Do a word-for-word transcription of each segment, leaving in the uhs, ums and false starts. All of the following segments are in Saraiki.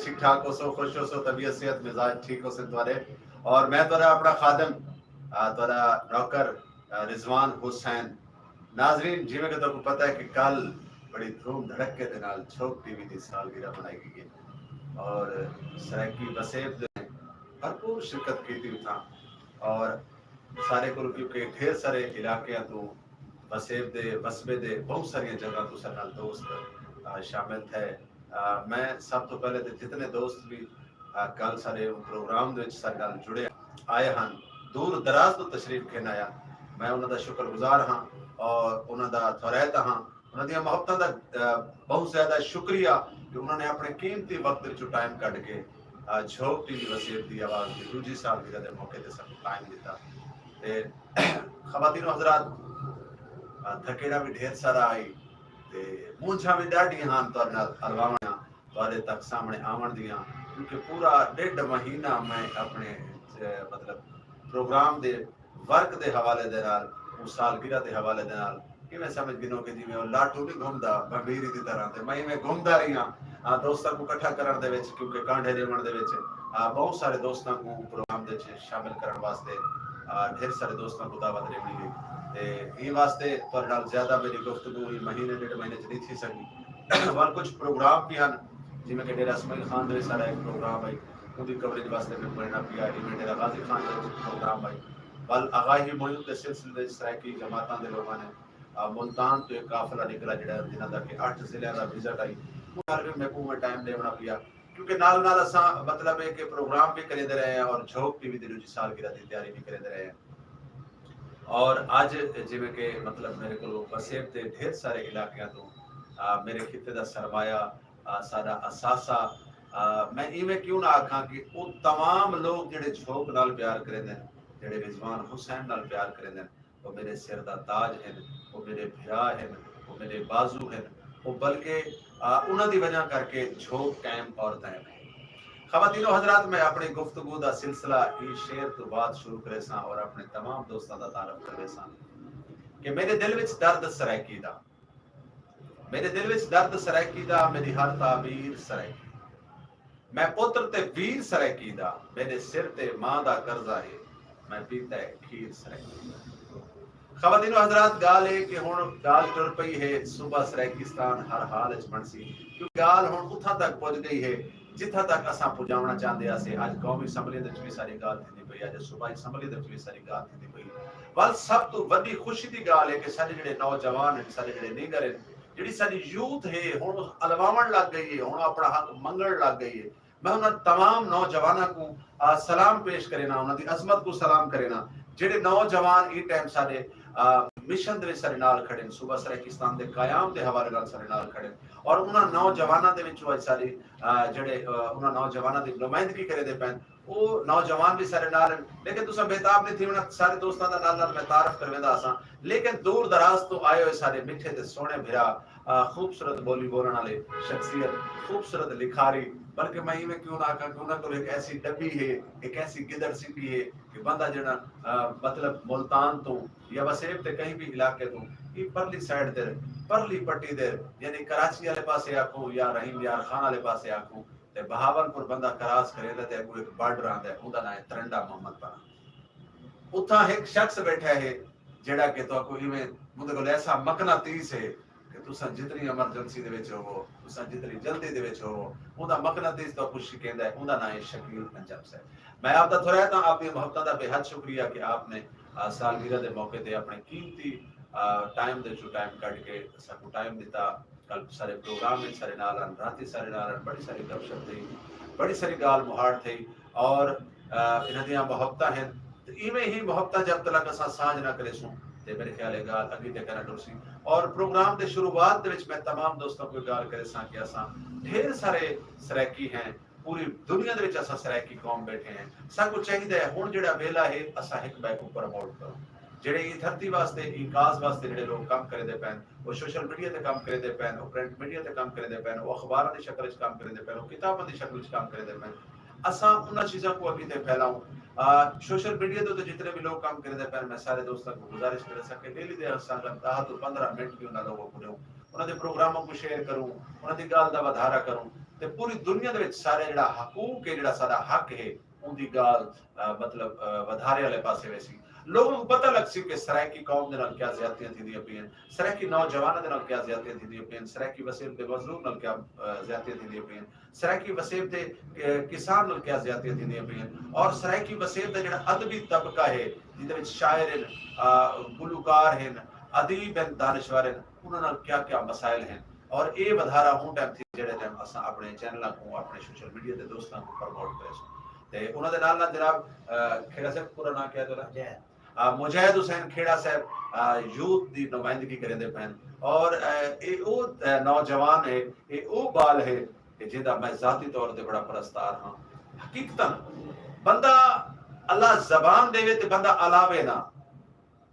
ٹھیک ٹھاک ہوسو، خوش ہوسو، طبیعت صحت مزاج ٹھیک ہوسن تہاݙے۔ اور میں تہاݙا اپݨا خادم، آ، تہاݙا نوکر، آ، رضوان حسین۔ ناظرین، جیویں کہ تہاکوں پتہ ہے کہ کل بڑی دھوم دھڑکے دے نال جھوک ٹی وی دی سالگرہ منائی ڳئی ہے اور سرائیکی وسیب دے بھرپور شرکت کیتی اتھاں، اور سارے کول، کیونکہ ڈھیر سارے علاقیاں توں وسیب دے، وسبے دے بہت ساریاں جگہاں توں ساݙے نال دوست، آ، شامل تھئے۔ آ، میں سب توں پہلے تے جتنے دوست بھی، آ، کل ساݙے پروگرام دے وچ ساݙے نال جڑے آئے ہن، دور دراز توں تشریف گھن آیا، میں انہاں دا شکر گزار ہاں اور انہاں دا تھوریت ہاں۔ انہاں دیاں محبتاں دا، آ، بہت زیادہ شکریہ کہ انہاں نے اپݨے قیمتی وقت وچوں ٹائم کڈھ کے، آ، جھوک ٹی وی وسیب دی آواز دی ݙوجھی سالگرہ دے موقع تے ساکوں ٹائم ݙتا۔ تے خواتین و حضرات، آ، تھکیڑا بھی ڈھیر سارا آئی تے مونجھاں بھی ݙاڈھیاں ہن تہاݙے نال الواوݨیاں، تہاݙے تک سامݨے آوݨ دیاں، کیونکہ پورا ݙیڈھ مہینہ میں اپݨے، آ، مطلب پروگرام دے ورک دے حوالے دے نال، اوں سالگرہ دے حوالے دے نال، کیویں سمجھ گھنو کہ جیویں او لاٹو نہیں گھمدا بھنبھیری دی طرح، تے میں ایویں گھمدا رہیا ہاں دوستاں کوں اکٹھا کرݨ دے وچ، کیونکہ کانڈھے ݙیوݨ دے وچ، آ، بہت سارے دوستاں کوں پروگرام دے وچ شامل کرݨ واسطے، آ، ڈھیر سارے دوستاں کوں دعوت ݙیوݨی ہئی۔ تے ایں واسطے تہاݙے نال زیادہ میݙی گفتگو ایں مہینے ݙیڈھ مہینے چ نہیں تھی سڳی۔ ول کچھ پروگرام بھی ہن، جیویں کہ ڈیرہ اسماعیل خان دے وچ ساݙا ہک پروگرام ہئی، اوندی کوریج واسطے میں پڑھݨا پیا، ایویں ڈیرہ غازی خان دے وچ پروگرام ہئی۔ ول آغاہی مہم دے سلسلے وچ سرائیکی جماعتاں دے لوگاں نے، آ، ملتان توں ہک قافلہ نکلا، جڑا، جنہاں دا کہ اٹھ ضلعاں دا وزٹ ہئی، انہاں نال وی میکوں اوویں ٹائم ݙیوݨا پیا، کیونکہ نال نال اساں، مطلب ہے کہ پروگرام وی کریندے رہے ہیں اور جھوک ٹی وی دی ݙوجھی سالگرہ دی تیاری وی کریندے رہے ہیں۔ اور اڄ جیویں کہ، مطلب، میرے کول وسیب دے ڈھیر سارے علاقیاں توں، آ، میرے خطے دا سرمایہ، آ، ساݙا اثاثہ، آ، میں ایویں کیوں نہ آکھاں کہ او تمام لوگ جڑے جھوک نال پیار کریندن، جڑے رضوان حسین نال پیار کریندن، او میرے سر دا تاج ہن، او میرے بھرا ہن، او میرے بازو ہن، او بلکہ، آ، انہاں دی وجہ کر کے جھوک قائم اور دائم ہے۔ خواتین و حضرات، میں اپݨی گفتگو دا سلسلہ ایں شعر توں بعد شروع کریساں اور اپݨے تمام دوستاں دا تعارف کرویساں کہ میرے دل وچ درد سرائیکی دا، میݙے دل وچ درد سرائیکی دا، میݙی ہر تعبیر سرائیکی۔ میں پتر تے ویر سرائیکی دا، میݙے سر تے ماں دا قرضہ ہے، میں پیتا ہے کھیر سرائیکی دا۔ خواتین و حضرات، ڳالھ ہے کہ ہݨ ڳالھ ٹر پئی ہے، صوبہ سرائیکستان ہر حال وچ بݨسی، کیونکہ ڳالھ ہݨ اتھاں تک پڄ ڳئی ہے جتھاں تک اساں پڄاوݨا چاہندے ہاسے۔ اڄ قومی اسمبلی دے وچ وی ساری ڳالھ تھیندی پئی، اڄ صوبائی اسمبلی دے وچ وی ساری ڳالھ تھیندی پئی۔ ول سب توں وݙی خوشی دی ڳالھ ہے کہ ساݙے جڑے نوجوان ہن، ساݙے جڑے نینگر ہن، جڑی ساݙی یوتھ ہے، ہݨ الواوݨ لڳ ڳئی ہے، ہݨ اپݨا حق منگݨ لڳ ڳئی ہے۔ میں انہاں تمام نوجواناں کوں، آ، سلام پیش کرینا، انہاں دی عظمت کوں سلام کرینا، جڑے نوجوان ایں ٹائم ساݙے، آ، مشن دے وچ ساݙے نال کھڑے ہن، صوبہ سرائیکستان دے قیام دے حوالے نال ساݙے نال کھڑے ہن، اور انہاں نوجواناں دے وچوں اڄ ساݙے، آ، جڑے، آ، انہاں نوجواناں دی نمائندگی کریندے پئن، او نوجوان وی ساݙے نال ہن، لیکن تساں بےتاب نہیں تھیوݨا، سارے دوستاں دا نال نال میں تعارف کرویندا ہاساں، لیکن دور دراز توں آئے ہوئے ساݙے مٹھے تے سوہݨے بھرا، آ، خوبصورت ٻولی ٻولݨ والے شخصیت، خوبصورت لکھاری، بلکہ میں ایویں کیوں نہ آکھاں کہ انہاں کول ہک ایسی ڈبی ہے، ہک ایسی گدڑ سپی ہے کہ بندہ جیڑھا، آ، مطلب ملتان توں یا وسیب تے کہیں بھی علاقے توں ایں پرلی سائیڈ تے، پرلی پٹی تے، یعنی کراچی والے پاسے آکھو یا رحیم یار خان والے پاسے آکھو، تے بہاول پور بندہ کراس کریندا تے اڳوں ہک بارڈر آندا ہے، اوندا ناں ہے ترنڈا محمد پرا۔ اتھاں ہک شخص ٻیٹھا ہے جیڑھا کہ تہاکوں ایویں، اوندے کول ایسا مقناطیس ہے کہ تساں جتنی ایمرجنسی دے وچ ہووو، تساں جتنی جلدی دے وچ ہووو، اوندا مقناطیس تہاکوں چھکیندا ہے۔ اوندا ناں ہے شکیل انجم صاحب۔ میں آپ دا تھوریت ہاں، آپ دیاں محبتاں دا بے حد شکریہ کہ آپ نے، آ، سالگرہ دے موقع تے اپݨے قیمتی، آ، ٹائم دے وچوں ٹائم کڈھ کے ساکوں ٹائم ݙتا۔ کل سارے پروگرام وچ سارے نال ہن، راتی سارے نال ہن، بڑی ساری گپ شپ تھئی، بڑی ساری ڳالھ مہاڑ تھئی، اور، آ، انہاں دیاں محبتاں ہن۔ تے ایویں ہی محبتاں جب تلک اساں سانجھ نہ کریسوں، تے میرے خیال ہے ڳالھ اڳی تے کنا ٹرسی۔ اور پروگرام دے شروعات دے وچ میں تمام دوستاں کوں ڳالھ کریساں کہ اساں ڈھیر سارے سرائیکی ہیں، پوری دنیا دے وچ اساں سرائیکی قوم ٻیٹھے ہیں۔ ساکوں چاہیدا ہے ہݨ جیڑھا ویلا ہے، اساں ہک ٻئے کوں پروموٹ کروں۔ جیڑھے ایں دھرتی واسطے، ایں کاز واسطے جیڑھے لوگ کم کریندے پئن، او سوشل میڈیا تے کم کریندے پئن، او پرنٹ میڈیا تے کم کریندے پئن، او اخباراں دی شکل وچ کم کریندے پئن، او کتاباں دی شکل وچ کم کریندے پئن۔ اساں انہاں چیزاں کوں اڳی تے پھیلاؤں۔ آ، سوشل میڈیا تے تے جتنے بھی لوگ کم کریندے پئن، میں سارے دوستاں کوں گزارش کریساں کہ ڈیلی دے اساں اگر دہ توں پندرہ منٹ بھی انہاں لوگوں کوں ݙیوں، انہاں دے پروگراماں کوں شیئر کروں، انہاں دی ڳالھ دا ودھارا کروں۔ تے پوری دنیا دے وچ سارے جڑا حقوق ہے، جڑا سارا حق ہے، اون دی گال مطلب ودھارے والے پاسے ویسی۔ لوگوں کو پتہ لگ سی کہ سرائیکی قوم دے نال کیا زیادتیاں تھیندیاں پئین، سرائیکی نوجواناں دے نال کیا زیادتیاں تھیندیاں پئین، سرائیکی وسیب دے مزدور نال کیا زیادتیاں تھیندیاں پئین، سرائیکی وسیب دے کسان نال کیا زیادتیاں تھیندیاں پئین، اور سرائیکی وسیب دا جڑا ادبی طبقہ ہے، جیندے وچ شاعر ہن، گلوکار ہن، ادیب ہن، دانشور ہن، انہاں نال کیا کیا مسائل ہن۔ اور اے ودھارا ہوں ٹائم تھی جڑے ٹائم اساں اپنے چینلاں کو، اپنے سوشل میڈیا دے دوستاں کو پروموٹ کرے سوں۔ تے انہاں دے نال نال جناب کھیڑا صاحب، پورا نام کیا تیرا؟ مجاہد حسین کھیڑا صاحب یوتھ دی نمائندگی کریندے پئن، اور اے او نوجوان ہے، اے او بال ہے کہ جیندا میں ذاتی طور تے بڑا پرستار ہاں۔ حقیقتاً بندہ اللہ زبان دے تے بندہ الاوے نہ،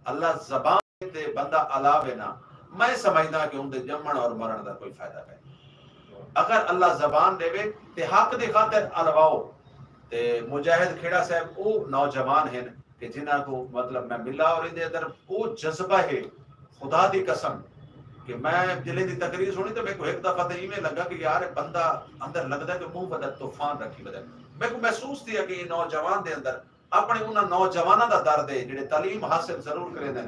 اللہ زبان تے بندہ الاوے نہ، میں سمجھدا کہ ان دے جمن اور مرن دا کوئی فائدہ نہیں۔ اگر اللہ زبان دے تے حق دی خاطر الواؤ۔ تے مجاہد کھیڑا صاحب او نوجوان ہیں کہ جنہاں کو مطلب میں ملا اور ان دے اندر او جذبہ ہے خدا دی قسم کہ میں جلے دی تقریر سنی تو میرے کو ایک دفعہ تو ایویں لگا کہ یار بندہ اندر لگدا ہے کہ منہ بدل طوفان رکھی بدل۔ میرے کو محسوس تھیا کہ یہ نوجوان دے اندر اپݨے انہاں نوجواناں دا درد ہے جیڑھے تعلیم حاصل ضرور کریندن،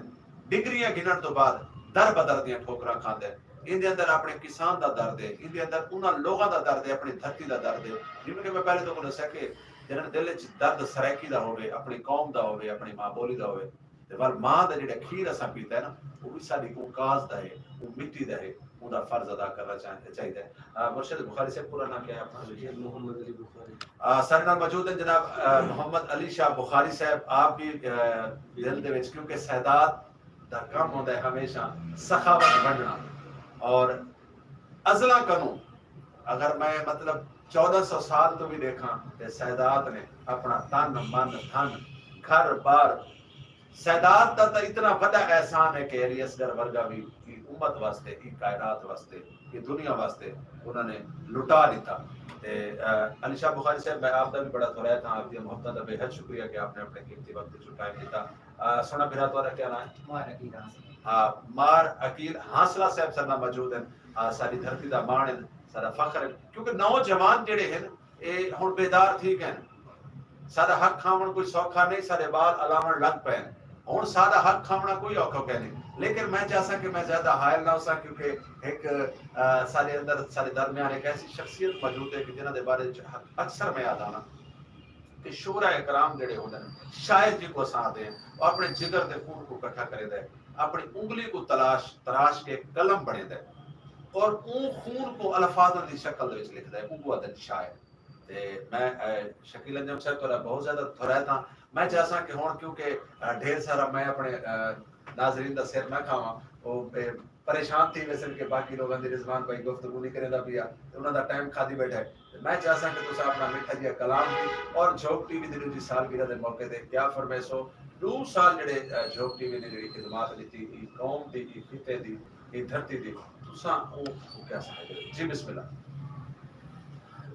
ڈگریاں گھنݨ توں بعد در بدر دیاں ٹھوکراں کھاندن۔ ایندے اندر اپݨے کسان دا درد ہے، ایندے اندر انہاں لوگاں دا درد ہے، اپݨی دھرتی دا درد ہے۔ جیویں کہ میں پہلے تہاکوں ݙسیا کہ جنہاں دے دل اچ درد سرائیکی دا ہووے، اپݨی قوم دا ہووے، اپݨی ماں ٻولی دا ہووے، تے ول ماں دا جیڑھا کھیر اساں پیتا ہے نا، او وی ساݙی اوکاز دا ہے، او مٹی دا ہے، اوندا فرض ادا کرݨا چاہیدا ہے۔ مرشد بخاری صاحب پورا ناں کیا ہے اپݨا؟ سید محمد علی بخاری۔ ساݙے نال موجود ہیں جناب محمد علی شاہ بخاری صاحب، آپ بھی دل دے وچ، کیونکہ سادات دا کم ہوندا ہے ہمیشہ سخاوت ونڈنا، اور ازلاں کنوں اگر میں مطلب چودہ سو سال تو بھی دیکھاں تے سادات نے اپنا تن من دھن گھر بار سادات دا تاں اتنا وݙا احسان ہے کہ علی اصغر ورگا وی ایں امت واسطے، ایں کائنات واسطے، ایں دنیا واسطے انہاں نے لٹا ݙتا۔ تے علی شاہ بخاری صاحب، میں آپ دا وی بڑا تھورائت ہاں، آپ دیاں محبتاں دا بے حد شکریہ کہ آپ نے اپݨے قیمتی وقت وچوں ٹائم ݙتا۔ سوہݨا بھرا، تہاݙا کیا ناں ہے؟ مار عقیل حاصلہ۔ مار عقیل حاصلہ صاحب ساݙے نال موجود ہن، ساݙی دھرتی دا ماݨ ہن، ساݙا فخر ہن، کیونکہ نوجوان جیڑھے ہن اے ہݨ بیدار تھی ڳئن۔ ساݙا حق کھاوݨ کوئی سوکھا نہیں، ساݙے ٻال الاوݨ لڳ پئن۔ ہݨ ساݙا حق کھاوݨا کوئی اوکھا کائنی۔ لیکن میں چاہساں کہ میں زیادہ حائل نہ ہوساں، کیونکہ ہک ساݙے اندر، ساݙے درمیان ہک ایسی شخصیت موجود ہے کہ جنہاں دے بارے اچ اکثر میں آہداں کہ شعراء کرام جیڑھے ہوندن، شاعر جیکوں اساں آہدے ہیں، او اپݨے جگر دے خون کوں کٹھا کریندا ہے، اپݨی انگلی کوں تلاش تراش کے قلم بݨیندا ہے اور اوں خون کوں الفاظاں دی شکل دے وچ لکھدا ہے، اونکوں آہدن شاعر۔ تے میں شکیل انجم صاحب تہاݙا بہت زیادہ تھورائت ہاں۔ میں چاہساں کہ ہݨ کیونکہ ڈھیر سارا میں اپݨے ناظرین دا سر نہ کھاواں، او پریشان تھی ویسن کہ باقی لوگاں دی رضوان بھائی گفتگو نہیں کریندا پیا تے انہاں دا ٹائم کھادی بیٹھا ہے۔ تے میں چاہساں کہ تساں اپݨا مٹھا جیہا کلام وی اور جھوک ٹی وی دی ݙوجھی سالگرہ دے موقع تے کیا فرمیسو؟ ݙو سال جیڑھے جھوک ٹی وی نے جیڑھی خدمات ݙتی، ایں قوم دی، ایں خطے دی، ایں دھرتی دی، تساں اوں کوں کیا سمجھدے ہو؟ جی بسم اللہ۔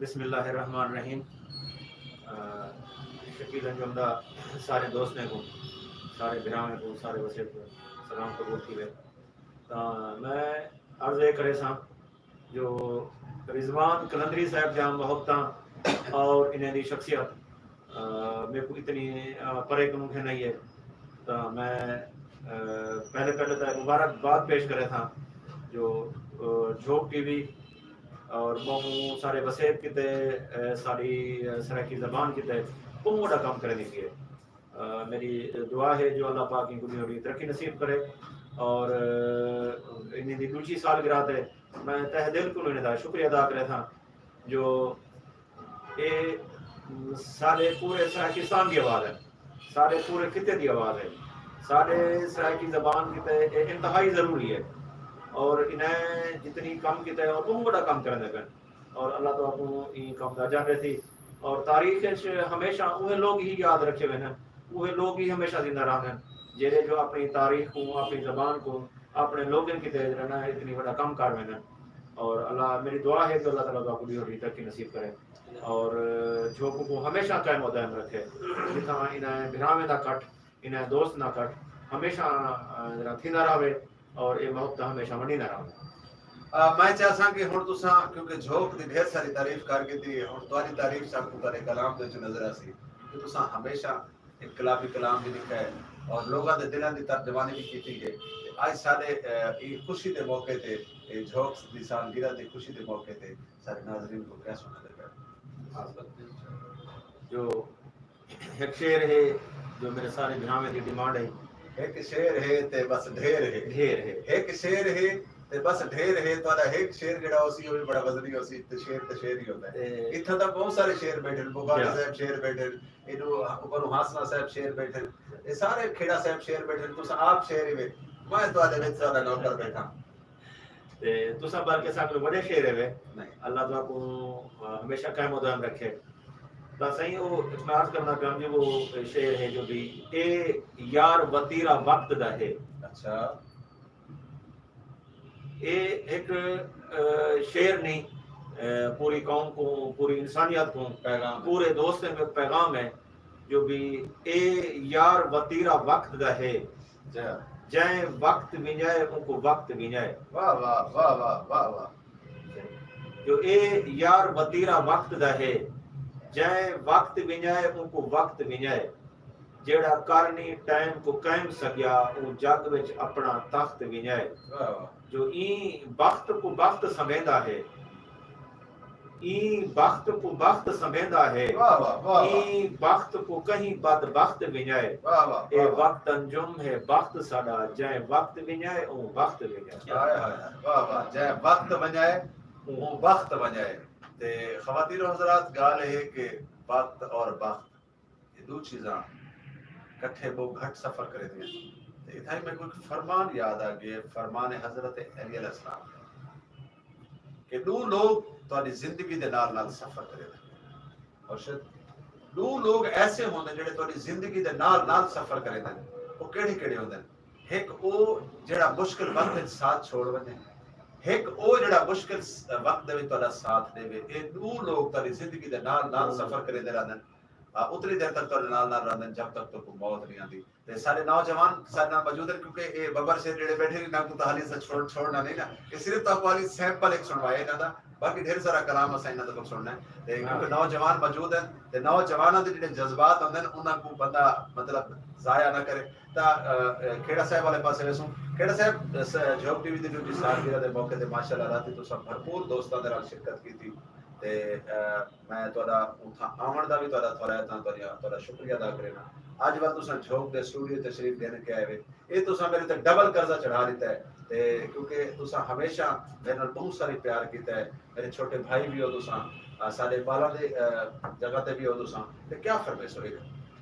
بسم اللہ الرحمن الرحیم۔ شکیل انجم دا سارے دوستیں کوں، سارے بھراویں کوں، سارے وسیب کوں سلام قبول تھیوے۔ تاں میں عرض اے کریساں جو رضوان قلندری صاحب دیاں محبتاں اور انہیں دی شخصیت میکوں اتنی پرے کنوں گھن آئی ہے۔ تاں میں پہلے پہلے تاں مبارکباد پیش کریساں جو جھوک ٹی وی اور ٻہوں سارے وسیب کیتے، ساݙی سرائیکی زبان کیتے ٻہوں وݙا کم کریندی پئی ہے۔ میݙی دعا ہے جو اللہ پاک ایں کوں ݙینہوں ݙینہہ ترقی نصیب کرے اور انہیں دی ݙوجھی سالگرہ تے میں تہہ دل کنوں انہیں دا شکریہ ادا کریساں جو اے ساݙے پورے سرائیکستان دی آواز ہے، ساݙے پورے خطے دی آواز ہے، ساݙے سرائیکی زبان کیتے اے انتہائی ضروری ہے اور انہیں جتنی کم کیتے اور ٻہوں وݙا کم کریندے پئن۔ اور اللہ تہاکوں ایں کم دا اجر ݙیسی۔ اور تاریخ اچ ہمیشہ اوہے لوگ ہی یاد رکھے ویندن، اوہے لوگ ہی ہمیشہ زندہ رہندن جیڑھے جو اپݨی تاریخ کوں، اپݨی زبان کوں، اپݨے لوگیں کیتے جیڑھا نا اتنی وݙا کم کر ویندن۔ اور اللہ، میݙی دعا ہے جو اللہ تعالیٰ تہاکوں ݙینہوں ݙینہہ ترقی نصیب کرے اور جھوک کوں ہمیشہ قائم و دائم رکھے، جتھاں انہیں بھراویں دا کٹھ، انہیں دوست دا کٹھ ہمیشہ جیڑھا تھیندا رہوے اور اے محبتاں ہمیشہ ونڈیندا رہوے۔ میں چاہساں کہ ہن تساں، کیونکہ جھوک دی ڈھیر ساری تعریف کر گھدی ہے، ہن تہاڈی تعریف ساکوں تہاڈے کلام دے وچ نظر آسی کہ تساں ہمیشہ انقلابی کلام وی لکھا ہے اور لوگاں دے دلاں دی ترجمانی وی کیتی ہے۔ تے اج ساڈے ایں خوشی دے موقع تے، اے جھوک دی سالگرہ دی خوشی دے موقع تے ساڈے ناظرین کوں کیا سناندے پئے؟ جو ہک شعر ہے، جو میرے سارے بھراواں دی ڈیمانڈ ہے۔ ہک شعر ہے تے بس ڈھیر ہے۔ ڈھیر ہے۔ ہک شعر ہے تے بس ڈھیر ہے۔ تہاڈا ہک شعر جیڑھا ہوسی، او وی بڑا وزنی ہوسی۔ تے شعر تے شعر ہی ہوندا ہے۔ اتھاں تاں بہت سارے شعر بیٹھن، بخاری صاحب شعر بیٹھن، ایڈو اوپروں حسنہ صاحب شعر بیٹھن، اے سارے کھیڑا صاحب شعر بیٹھن۔ تساں آپ شعر ہی وے، میں تہاڈے وچ تہاڈا نوکر بیٹھاں۔ تے تساں بلکہ ساکوں وڈے شعر ہیوے۔ اللہ تہاکوں ہمیشہ قائم و دائم رکھے۔ تاں سائیں، او میں عرض کرنا چاہوں جو وہ شعر ہے جو بھی، اے یار وتیرا وقت دا ہے۔ اچھا۔ اے ایک شعر نہیں، پوری قوم کو، پوری انسانیت کو، پیغام، پورے دوستیں کو پیغام ہے جو بھی، اے یار وتیرا وقت دا ہے، جئیں وقت ونڄائے اونکوں وقت ونڄائے۔ واہ واہ واہ واہ واہ واہ۔ جو اے یار وتیرا وقت دا ہے، جئیں وقت ونڄائے اونکوں وقت ونڄائے، جیڑھا کر نی ٹائم کوں قائم سڳیا، اوں جڳ وچ اپݨا تخت ونڄائے۔ جو ایں بخت کوں بخت سمیندا ہے، ایں بخت کوں بخت سمیندا ہے، ایں بخت کوں کہیں بدبخت ونڄائے۔ اے وقت انجم ہے بخت ساݙا، جئیں وقت ونڄائے اوں بخت ونڄائے۔ ہائے ہائے ہائے، واہ واہ، جئیں وقت ونڄائے اوں بخت ونڄائے۔ تے خواتین و حضرات، ڳالھ اے ہے کہ وقت اور بخت، اے ݙو چیزاں کٹھے ٻہوں گھٹ سفر کریندیاں۔ تے اتھاں ہی میکوں ہک فرمان یاد آ ڳئے، فرمان حضرت علی علیہ السلام، کہ ݙو لوگ تہاݙی زندگی دے نال نال سفر کریندن۔ مرشد، ݙو لوگ ایسے ہوندن جیڑھے تہاݙی زندگی دے نال نال سفر کریندن۔ او کیڑھے کیڑھے ہوندن؟ ہک او جیڑھا مشکل وقت وچ ساتھ چھوڑ ونڄے، ہک او جیڑھا مشکل س-، وقت دے وچ تہاݙا ساتھ ݙیوے۔ اے ݙو لوگ تہاݙی زندگی دے نال نال سفر کریندے رہندن۔ آ، اتنی دیر تک تہاݙے نال نال رہندن جب تک تہاکوں موت نہیں آندی۔ تے سارے نوجوان سارے نال موجود ہیں، کیونکہ اے ببر شیر جیڑھے بیٹھے نے، انہاں کوں تاں حالی اساں چھوڑ، چھوڑنا نہیں نا۔ اے صرف تہاکوں حالی سیمپل ہک سنوائے انہاں دا، باقی ڈھیر سارا کلام اساں انہاں دے کول سننا ہے۔ تے کیونکہ نوجوان موجود ہیں، تے نوجواناں دے جیڑھے جذبات ہوندے نے، انہاں کوں بندہ، مطلب، ضائع نہ کرے۔ تاں، آ، آ، کھیڑا صاحب والے پاسے ویسوں۔ کھیڑا صاحب، س-، جھوک ٹی وی دی ݙوجھی سالگرہ دے موقع تے ماشاءاللہ راتی تساں بھرپور دوستاں دے نال شرکت کیتی۔ تے، آ، میں تہاݙا اتھاں آوݨ دا وی تہاݙا تھوڑا اتھاں تہاݙا، تہاݙا شکریہ ادا کرینداں۔ اڄ ول تساں جھوک دے اسٹوڈیو تشریف گھن کے آئے وے، اے تساں میݙے تے ڈبل قرضہ چڑھا ݙتا ہے۔ تے کیونکہ تساں ہمیشہ میݙے نال بہت ساری پیار کیتا ہے، میݙے چھوٹے بھائی وی ہو تساں، آ، ساݙے ٻالاں دے، آ، جگہ تے وی ہو تساں۔ تے کیا فرمیسو اے؟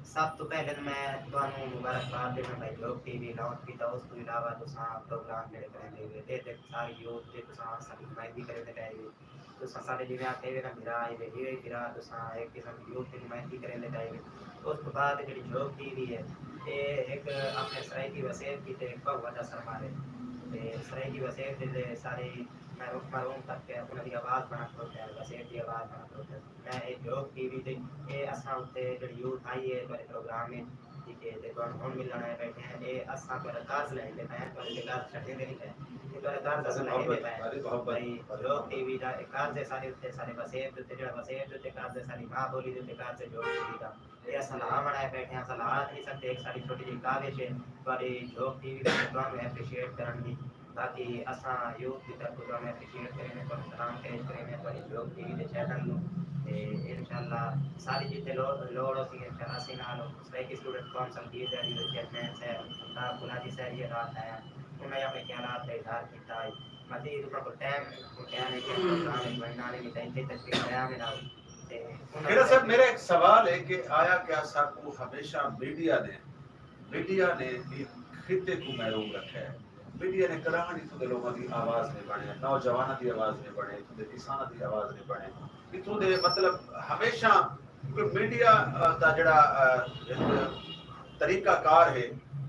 سب توں پہلے تاں میں تہانوں مبارکباد ݙینداں بھائی، جھوک ٹی وی لانچ کیتا، اس توں علاوہ تساں پروگرام جیڑھے کریندے وے، تے، تے ساری یوتھ تے تساں ساݙی نمائندگی کریندے پئے وے۔ تساں ساݙے جیویں آکھے وے نا بھرا، اے وے، اے وے بھرا، تساں ہک قسم دی یوتھ دی نمائندگی کریندے پئے وے۔ اس توں بعد جیڑھی جھوک ٹی وی ہے، اے ہک اپݨے سرائیکی وسیب کیتے ہک بہت وݙا سرمایہ ہے۔ تے سرائیکی وسیب دے، دے سارے محروم، محروم طبقے انہاں دی آواز بݨا کھڑوتے ہیں، وسیب دی آواز بݨا کھڑوتے ہیں۔ میں اے جھوک ٹی وی تے اے اساں اتے جیڑھی یوتھ آئی ہے تہاݙے پروگرام وچ، ٹھیک ہے، تے تہاݙے ہݨ ملݨ آئے بیٹھے ہیں، اے اساں تہاݙا قرض لیندے پئے ہیں، تہاݙے تے قرض چھڈیندے نہیں پئے، اے تہاݙا قرض اساں لیندے پئے ہیں۔ بھائی، جھوک ٹی وی دا اے قرض ہے ساݙے اتے، ساݙے وسیب دے اتے، جیڑھا وسیب دے اتے قرض ہے، ساݙی ماں بولی دے اتے قرض ہے جھوک ٹی وی دا۔ اے اساں لہاوݨ آئے بیٹھے ہیں، اساں لہا نہیں سڳدے، ہک ساݙی چھوٹی جیہی کاوش ہے تہاݙی جھوک ٹی وی دے اتے تہانوں اپریشیٹ کرݨ دی۔ باقی اساں یوتھ دی طرفوں تہانوں اپریشیٹ کریندے، تہاݙے سلام پیش کریندے، تہاݙی جھوک ٹی وی دے چینل نوں۔ تے انشاءاللہ ساݙی جتھے لو-، لوڑ ہوسی، انشاءاللہ اساں نال Saraiki student council P H W دے چیئرمین صاحب، آ، پلاجی صاحب یہ رات آیا، انہاں نے اپݨے خیالات دا اظہار کیتا ہے۔ مزید انہاں کوں ٹائم کوں کہنے کہ پروگرام وچ ونڄݨ آلے وی تاں اتھے تشریف لے آوے نال۔ تے انہاں کھیڑا صاحب، میرا ایک سوال ہے کہ آیا کیا ساکوں ہمیشہ میڈیا نے، میڈیا نے ایں خطے کوں محروم رکھیا ہے؟ میڈیا نے کݙاہݨ اتھوں دے لوکاں دی آواز نہیں بݨے، نوجواناں دی آواز نہیں بݨے، اتھوں دے کساناں دی آواز نہیں بݨے۔ اتھوں دے مطلب ہمیشہ، کیونکہ میڈیا، آ، دا جڑا، آ، ہک طریقہ کار ہے،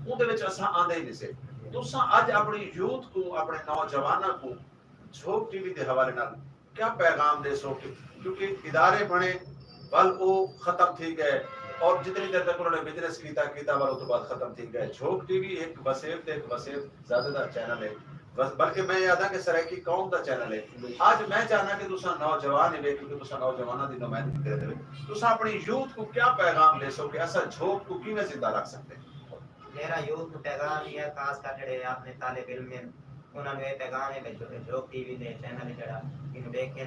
اوندے وچ اساں آندے ہی نہیں سے۔ تساں اڄ اپݨی یوتھ کوں، اپݨے نوجواناں کوں جھوک ٹی وی دے حوالے نال کیا پیغام ݙیسو کہ، کیونکہ ادارے بݨے ول او ختم تھی ڳئے، اور جتنی دیر تک انہوں نے بزنس کیتا، کیتا ول او توں بعد ختم تھی ڳئے۔ جھوک ٹی وی ہک وسیب تے ہک وسیب زیادہ تر چینل ہے۔ بس بلکہ میں یہ آدھا کہ سرائیکی قوم دا چینل ہے۔ اج میں چاہنا کہ تساں نوجوان ہی، کیونکہ تساں نوجواناں دی نمائندگی کرے دے، تساں اپنی یوتھ کو کیا پیغام دے سو کہ اساں جھوک کو کیویں زندہ رکھ سکتے ہیں؟ میرا یوتھ کو پیغام یہ ہے، خاص کر جڑے اپنے طالب علم ہیں، انہاں نوں یہ پیغام ہے کہ جو- جھوک ٹی وی دے چینل جڑا انہوں دیکھیں،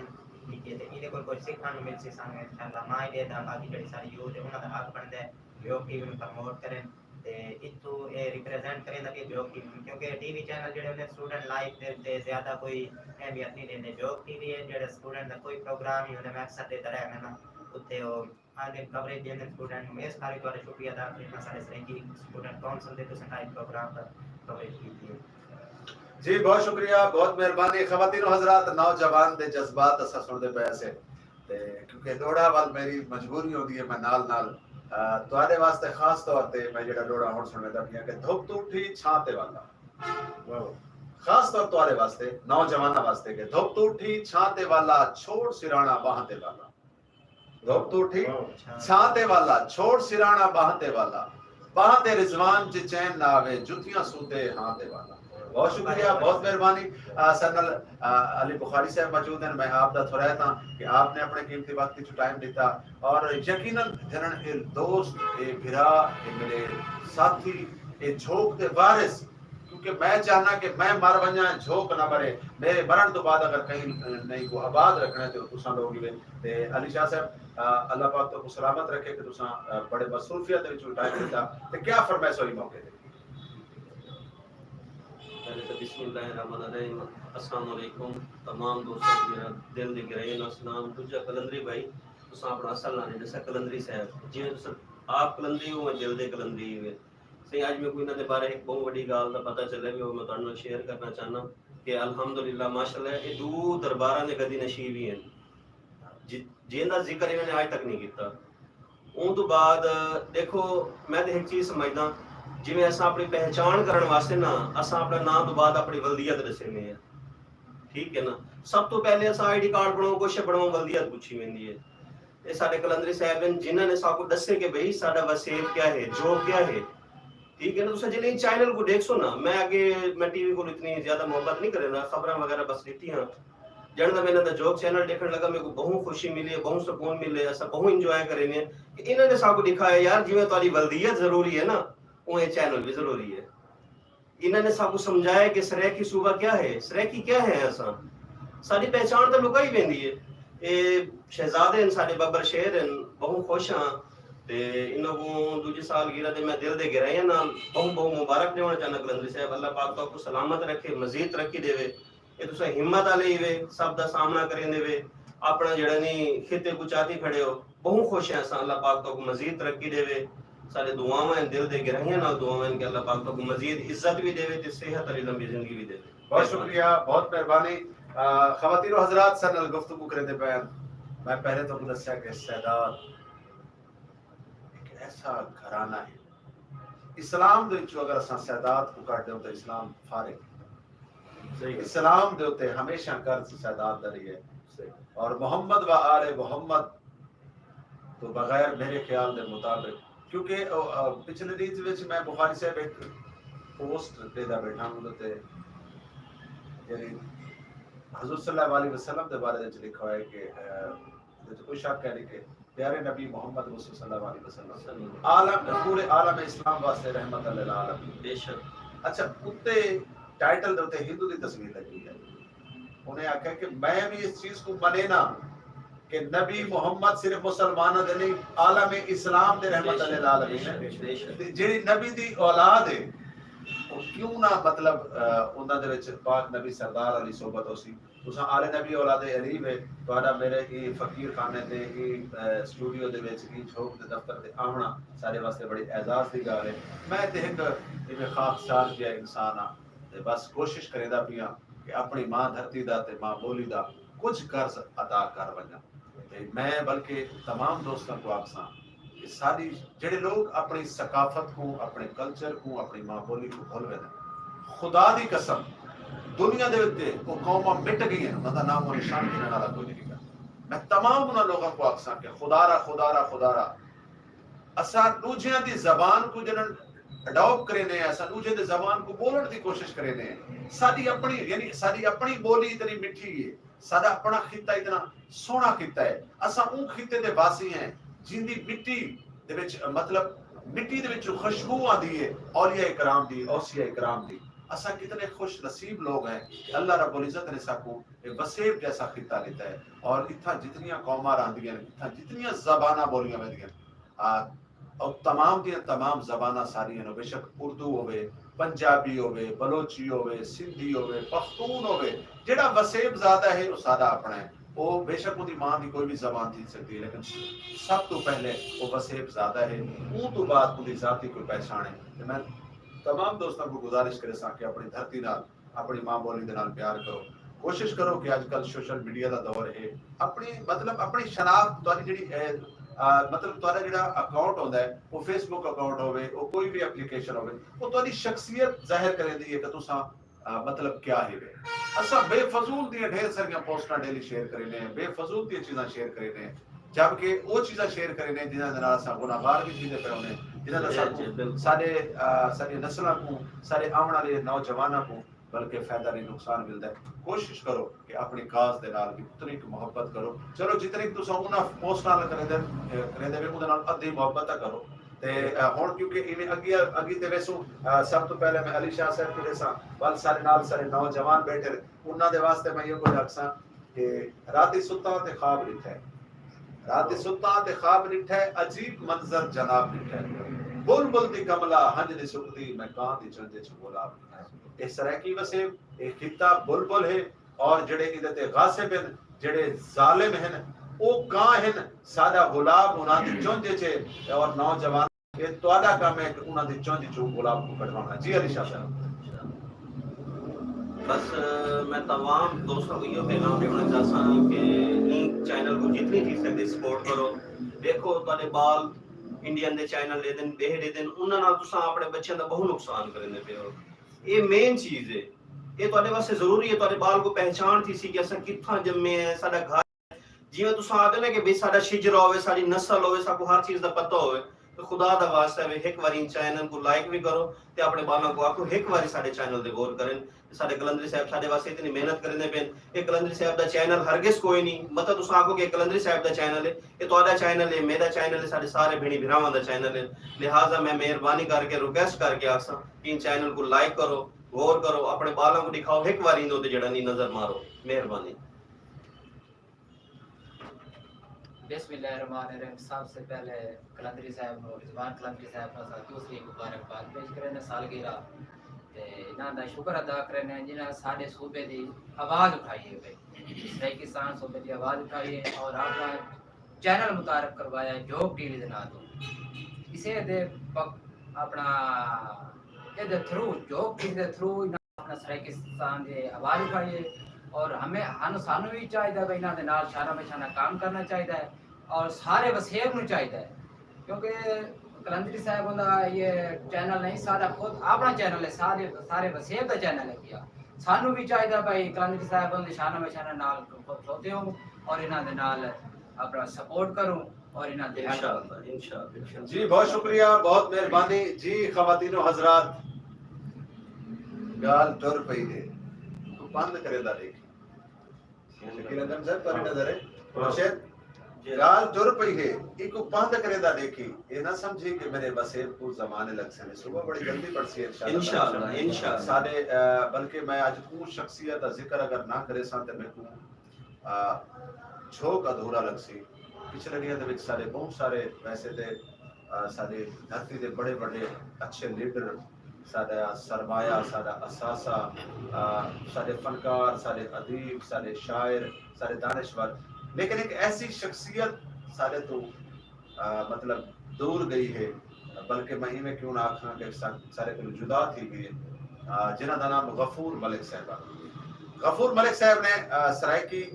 ٹھیک ہے، تے ایندے کول کچھ سیکھن نوں ملسی سانوں، انشاءاللہ۔ ماں ہی دے دا، باقی جڑی ساری یوتھ ہے، انہاں دا حق بندا ہے جھوک ٹی وی نوں پروموٹ کرن۔ تے اتھوں اے ریپریزنٹ کریندا پئے جھوک ٹی وی، کیونکہ ٹی وی چینل جڑے ہوندے، اسٹوڈنٹ لائف دے اتے زیادہ کوئی اہمیت نہیں ݙیندے۔ جھوک ٹی وی ہے، جڑے اسٹوڈنٹ دا کوئی پروگرام ہی ہوندا، میں اکثر ݙیکھدا رہنا، اتھے او آندے کوریج ݙیندے اسٹوڈنٹ نوں۔ اس کاری تہاݙا شکریہ ادا کرنا، ساݙے سرائیکی اسٹوڈنٹ کونسل دے تساں کائیں پروگرام دا کوریج کیتی ہے۔ جی، بہت شکریہ، بہت مہربانی۔ خواتین و حضرات، نوجوان دے جذبات اساں سݨدے پئے سے۔ تے کیونکہ ݙوہڑا ول میری مجبوری ہوندی ہے، میں نال نال، آ، تہاݙے واسطے خاص طور تے میں جیڑھا ݙوہڑا ہݨ سݨویندا پیاں کہ دھپ توں اٹھی چھاں تے والا۔ واہ۔ خاص طور تہاݙے واسطے، نوجواناں واسطے کہ دھپ توں اٹھی چھاں تے والا، چھوڑ سراݨا ٻانہہ تے والا۔ دھپ توں اٹھی واہ۔ چھاں تے والا، چھوڑ سراݨا ٻانہہ تے والا۔ ٻانہہ تے رضوان جے چین نہ آوے، جتیاں سوتے ہاں تے والا۔ بہت شکریہ، بہت مہربانی۔ آ، ساݙے نال، آ، علی بخاری صاحب موجود ہیں، میں آپ دا تھوڑا تھا کہ آپ نے اپنے قیمتی وقت وچ ٹائم ݙتا، اور یقیناً جنہاں اے دوست، اے بھرا، اے میرے ساتھی، اے جھوک دے وارث، کیونکہ میں چاہنا کہ میں مر ونڄاں، جھوک نہ مرے، میرے مرݨ توں بعد اگر کہیں نہیں کو آباد رکھنا ہے تو تساں لوگ ہی وے۔ تے علی شاہ صاحب، آ، اللہ پاک تہاکوں سلامت رکھے کہ تساں، آ، بڑے مصروفیت دے وچوں ٹائم ݙتا، تے کیا فرمائش ہوئی موقع تے؟ پہلے تو بسم اللہ الرحمن الرحیم، السلام علیکم تمام دوستاں کوں میرا دل دی گہرائی نال سلام۔ دوجا قلندری بھائی، تساں اپݨا اصل ناں نہیں ݙسیا، قلندری صاحب، جیویں تساں آپ قلندری ہو، میں دل دے قلندری ہی وے۔ سئیں، اڄ میکوں انہاں دے بارے ہک ٻہوں وݙی ڳالھ دا پتہ چلے وی، او میں تہاݙے نال شیئر کرݨا چاہنا کہ الحمدللہ ماشاءاللہ اے ݙو درباراں دے گدی نشین وی ہن، ج-، جیندا ذکر انہاں نے اڄ تک نہیں کیتا۔ اوں توں بعد ݙیکھو، میں تے ہک چیز سمجھداں، جیویں اساں اپݨی پہچاݨ کرݨ واسطے نا، اساں اپݨے ناں توں بعد اپݨی ولدیت ݙسیندے ہیں، ٹھیک ہے نا؟ سب توں پہلے اساں آئی ڈی کارڈ بݨاؤں، کجھ بݨاؤں، ولدیت پچھی ویندی ہے۔ اے ساݙے قلندری صاحب ہن، جنہاں نے ساکوں ݙسے کہ بھئی ساݙا وسیب کیا ہے، جھوک کیا ہے۔ ٹھیک ہے نا، تساں جیلے چینل کوں ݙیکھسو نا، میں اڳے، میں ٹی وی کول اتنی زیادہ محبت نہیں کریندا، خبراں وغیرہ بس ݙٹھیاں۔ جݨ دا میں انہاں دا جھوک چینل ݙیکھݨ لڳا، میکوں ٻہوں خوشی ملی ہے، ٻہوں سکون ملے، اساں ٻہوں انجوائے کریندے ہیں کہ انہاں نے ساکوں ݙکھایا، یار، جیویں تہاݙی ولدیت ضروری ہے نا، اونویں چینل وی ضروری ہے۔ انہاں نے ساکوں سمجھایا کہ سرائیکی صوبہ کیا ہے، سرائیکی کیا ہے اساں۔ ساݙی پہچاݨ تاں لکائی ویندی ہے۔ اے شہزادے ہن، ساݙے ببر شیر ہن، ٻہوں خوش ہاں۔ تے انہاں کوں ݙوجھی سالگرہ تے میں دل دے گہرائیاں نال ٻہوں ٻہوں مبارک ݙیوݨا چاہنا قلندری صاحب، اللہ پاک تہاکوں سلامت رکھے، مزید ترقی ݙیوے۔ اے تساں ہمت آلے ہی وے، سب دا سامݨا کریندے وے، اپݨا جیڑھا نی خطے کوں چاتی کھڑے ہو، ٻہوں خوش ہیں اساں، اللہ پاک تہاکوں مزید ترقی ݙیوے۔ ساݙے دعاواں ہن، دل دے گہرائیاں نال دعاواں ہن کہ اللہ پاک تہاکوں مزید عزت وی ݙیوے تے صحت آلی لمبی زندگی وی ݙیوے۔ بہت شکریہ، بہت مہربانی۔ آ، خواتین و حضرات، ساݙے نال گفتگو کریندے پئے ہن۔ میں پہلے تہاکوں ݙسیا کہ سادات ہک ایسا گھرانہ ہے۔ اسلام دے وچوں اگر اساں سادات کوں کڈھ ݙیوں تاں اسلام فارغ ہے۔ صحیح۔ اسلام دے اتے ہمیشہ قرض سادات دا رہیا ہے۔ صحیح۔ اور محمد و آل محمد تو بغیر میرے خیال دے مطابق، کیونکہ، آ، آ، پچھلے ݙینھ وچ میں بخاری صاحب ہک پوسٹ ݙیندا ٻیٹھا ہوں تے یعنی حضور صلی اللہ علیہ وسلم دے بارے وچ لکھا ہویا ہے کہ، آ، تے کوئی شک ہے نہیں کہ پیارے نبی محمد مصطفیٰ صلی اللہ علیہ وسلم عالم، پورے عالم اسلام واسطے رحمت للعالمین۔ بے شک۔ اچھا، اتے ٹائٹل دے اتے ہندو دی تصویر لگی ہے۔ انہیں آکھیا کہ میں بھی اس چیز کو منینا کہ نبی محمد صرف مسلمانوں دے نہیں، عالم اسلام دے رحمت بے شک، للعالمین بے شک، ہے۔ بے شک۔ تے جیڑھی نبی دی اولاد ہے، وہ کیوں نہ، مطلب، آ، انہاں دے وچ پاک نبی سردار علی صحبت ہو سی۔ تساں آل نبی اولاد علی وے، تہاݙا میرے ایں فقیر خانے تے، ایں، اے، اسٹوڈیو دے وچ، ایں جھوک دے دفتر تے آوݨا ساݙے واسطے بڑی اعزاز دی ڳالھ ہے۔ میں تے ہک ایویں خاکسار جیہا انسان ہاں، تے بس کوشش کریندا پیاں کہ اپݨی ماں دھرتی دا تے ماں ٻولی دا کجھ قرض ادا کر ونڄاں۔ تے میں بلکہ تمام دوستاں کوں آکھساں کہ ساݙی جیڑھے لوگ اپݨی ثقافت کوں، اپݨے کلچر کوں، اپݨی ماں ٻولی کوں بھل ویندن، خدا دی قسم، دنیا دے اتے او قوماں مٹ ڳئین، انہاں دا نام و نشان گھنݨ والا کوئی نہیں رہیا۔ میں تمام انہاں لوگاں کوں آکھساں کہ خدا را، خدا را، خدا را، اساں ݙوجھیاں دی زبان کوں جݙݨ اڈاپٹ کرینے ہیں، اساں ݙوجھے دے زبان کوں ٻولݨ دی کوشش کرینے ہیں۔ ساݙی اپݨی، یعنی ساݙی اپݨی ٻولی اتنی مٹھی ہے، ساݙا اپݨا خطہ اتنا سوہݨا خطہ ہے۔ اساں اوں خطے دے واسی ہیں جیندی مٹی دے وچ، مطلب، مٹی دے وچ خوشبو آندی ہے اولیاء کرام دی، اوصیاء کرام دی۔ اساں کتنے خوش نصیب لوگ ہیں کہ اللہ رب العزت نے ساکوں اے وسیب جیسا خطہ ݙتا ہے۔ اور اتھاں جتنیاں قوماں رہندیاں ہن، اتھاں جتنیاں زباناں ٻولیاں ویندیاں ہن، آ، او تمام دیاں تمام زباناں ساݙیاں ہن، بے شک اردو ہووے، پنجابی ہووے، بلوچی ہووے، سندھی ہووے، پختون ہووے، جیڑھا وسیب زادہ ہے، او ساݙا اپݨا ہے۔ او بے شک اوندی ماں دی کوئی وی زبان تھی سڳدی ہے، لیکن سب توں پہلے او وسیب زادہ ہے، اوں توں بعد اوندی ذاتی کوئی پہچاݨ ہے۔ تے میں تمام دوستاں کوں گزارش کریساں کہ اپݨی دھرتی نال، اپݨی ماں ٻولی دے نال پیار کرو۔ کوشش کرو کہ اڄ کل سوشل میڈیا دا دور ہے، اپݨی، مطلب، اپݨی شناخت، تہاݙی جیڑھی، اے، آ، مطلب، تہاݙا جیڑھا اکاؤنٹ ہوندا ہے، او فیس بک اکاؤنٹ ہووے، او کوئی وی اپلیکیشن ہووے، او تہاݙی شخصیت ظاہر کریندی ہے کہ تساں، آ، مطلب، کیا ہیوے۔ اساں بے فضول دیاں ڈھیر ساریاں پوسٹاں ڈیلی شیئر کرینے ہیں، بے فضول دیاں چیزاں شیئر کرینے ہیں، جبکہ او چیزاں شیئر کرینے ہیں جنہاں دے نال اساں گناہگار وی تھیندے پئے ہوندے ہیں، جنہاں دا جی، ساکوں، جی، بالکل۔ ساݙے، آ، ساݙے نسلاں کوں، ساݙے آوݨ والے نوجواناں کوں بلکہ فائدہ نہیں، نقصان ملدا ہے۔ کوشش کرو کہ اپݨی کاز دے نال وی اتنی کُ محبت کرو۔ چلو، جتنی کُ تساں انہاں پوسٹاں نال کریندے، اے، کریندے وے، اوندے نال ادھی محبت تاں کرو۔ تے، اے، ہݨ کیونکہ ایویں اڳی، اڳی تے ویسوں، اے، سب توں پہلے میں علی شاہ صاحب کوں ݙیساں، ول ساݙے نال ساݙے نوجوان ٻیٹھے، انہاں دے واسطے میں ایہو کجھ آکھساں کہ راتی ستاں تے خواب ݙٹھے، راتی ستاں تے خواب ݙٹھے، عجیب منظر جناب ݙٹھے۔ بلبل دی کملا ہنج نی سکدی، میں کاں دی چنج اچ گلاب ݙٹھے۔ اے سرائیکی وسیب، اے خطہ بلبل ہے، اور جڑے ایندے تے غاصب ہن، جڑے ظالم ہن، او کاں ہن، ساݙا گلاب انہاں دی چنج اچ ہے، اور نوجوان، اے تہاݙا کم ہے کہ انہاں دی چنج اچوں گلاب کوں کڈھواوݨا۔ جی علی شاہ صاحب۔ بس، میں تمام دوستاں کوں ایہو پیغام ݙیوݨا چاہساں کہ ایں چینل کوں جتنی تھی سڳدے سپورٹ کرو۔ ݙیکھو، تہاݙے ٻال انڈین دے چینل ݙیہدن، ٻئے ݙیہدن، انہاں نال تساں اپݨے ٻچیاں دا ٻہوں نقصان کریندے پئے ہو۔ اے مین چیز ہے، اے تہاݙے واسطے ضروری ہے، تہاݙے ٻال کوں پہچاݨ تھیسی کہ اساں کتھاں ڄمے ہیں، ساݙا گھر، جیویں تساں آہدے نا کہ بھئی ساݙا شجرہ ہووے، ساݙی نسل ہووے، ساکوں ہر چیز دا پتہ ہووے، تے خدا دا واسطہ وے، ہک واری ایں چینل کوں لائک وی کرو تے اپݨے ٻالاں کوں آکھو ہک واری ساݙے چینل تے غور کرن۔ تے ساݙے قلندری صاحب ساݙے واسطے اتنی محنت کریندے پئن۔ اے قلندری صاحب دا چینل ہرگز کوئی نہیں، مطلب تساں آکھو کہ قلندری صاحب دا چینل ہے، اے تہاݙا چینل ہے، میݙا چینل ہے، ساݙے سارے بھیݨیں بھراواں دا چینل ہے۔ لہٰذا میں مہربانی کر کے ریکویسٹ کر کے آکھساں کہ ایں چینل کوں لائک کرو، غور کرو، اپݨے ٻالاں کوں ݙکھاؤ، ہک واری ایندے اتے جیڑھا نہیں نظر مارو۔ مہربانی۔ بسم اللہ الرحمن الرحیم۔ سب سے پہلے قلندری صاحب نوں، رضوان قلندری صاحب نوں اساں دوسری مبارکباد پیش کریندے سالگرہ تے انہاں دا شکر ادا کریندے جنہاں ساݙے صوبے دی آواز اٹھائی ہے بھئی، سرائیکستان صوبے دی آواز اٹھائی ہے اور اپݨا چینل متعارف کروایا ہے جھوک ٹی وی دے ناں توں۔ اسے دے پک-، اپݨا اے دے تھرو، جھوک ٹی وی دے تھرو انہاں اپݨا سرائیکستان دی آواز اٹھائی ہے اور ہمیں، ہن سانوں وی چاہیدا ہے بھئی انہاں دے نال شانہ بشانہ کام کرنا چاہیدا ہے اور سارے وسیب نوں چاہیدا ہے، کیونکہ قلندری صاحب ہوندا یہ چینل نہیں، سارا خود اپݨا چینل ہے، سارے، سارے وسیب دا چینل ہے کیا۔ سانوں وی چاہیدا بھئی قلندری صاحب ہوندے شانہ بشانہ نال کھلوتے ہوں اور انہاں دے نال اپݨا سپورٹ کروں اور انہاں دی ہیلپ کروں۔ انشاءاللہ، انشاءاللہ، انشاءاللہ۔ جی، بہت شکریہ، بہت مہربانی۔ جی، خواتین و حضرات، ڳالھ ٹر پئی ہے، کوں بند کریندا ݙیکھ۔ شکیل اندم صاحب، تہاݙی نظر ہے۔ ہاں۔ مرشد، جی۔ ڳالھ ٹر پئی ہے، ایکوں بند کریندا ݙیکھی، اے نہ سمجھی کہ میݙے وسیب کوں زمانے لڳسن۔ صبح بڑی جلدی پڑھسی انشاءاللہ۔ انشاءاللہ، انشاءاللہ۔ ساݙے، آ، بلکہ میں اڄ اوں شخصیت دا ذکر اگر نہ کریساں تے میکوں، آ، جھوک ادھورا لڳسی۔ پچھلے ݙینہاں دے وچ ساݙے ٻہوں سارے، ویسے تے، آ، ساݙی دھرتی دے بڑے وݙے اچھے لیڈر، ساݙا سرمایہ، ساݙا اثاثہ، آ، ساݙے فنکار، ساݙے ادیب، ساݙے شاعر، ساݙے دانشور، لیکن ہک ایسی شخصیت ساݙے توں، آ، مطلب، دور ڳئی ہے، بلکہ میں ایویں کیوں نہ آکھاں کہ سا-، ساݙے کولوں جدا تھی ڳئی ہے، آ، جنہاں دا نام غفور ملک صاحب ہے۔ غفور ملک صاحب نے، آ، سرائیکی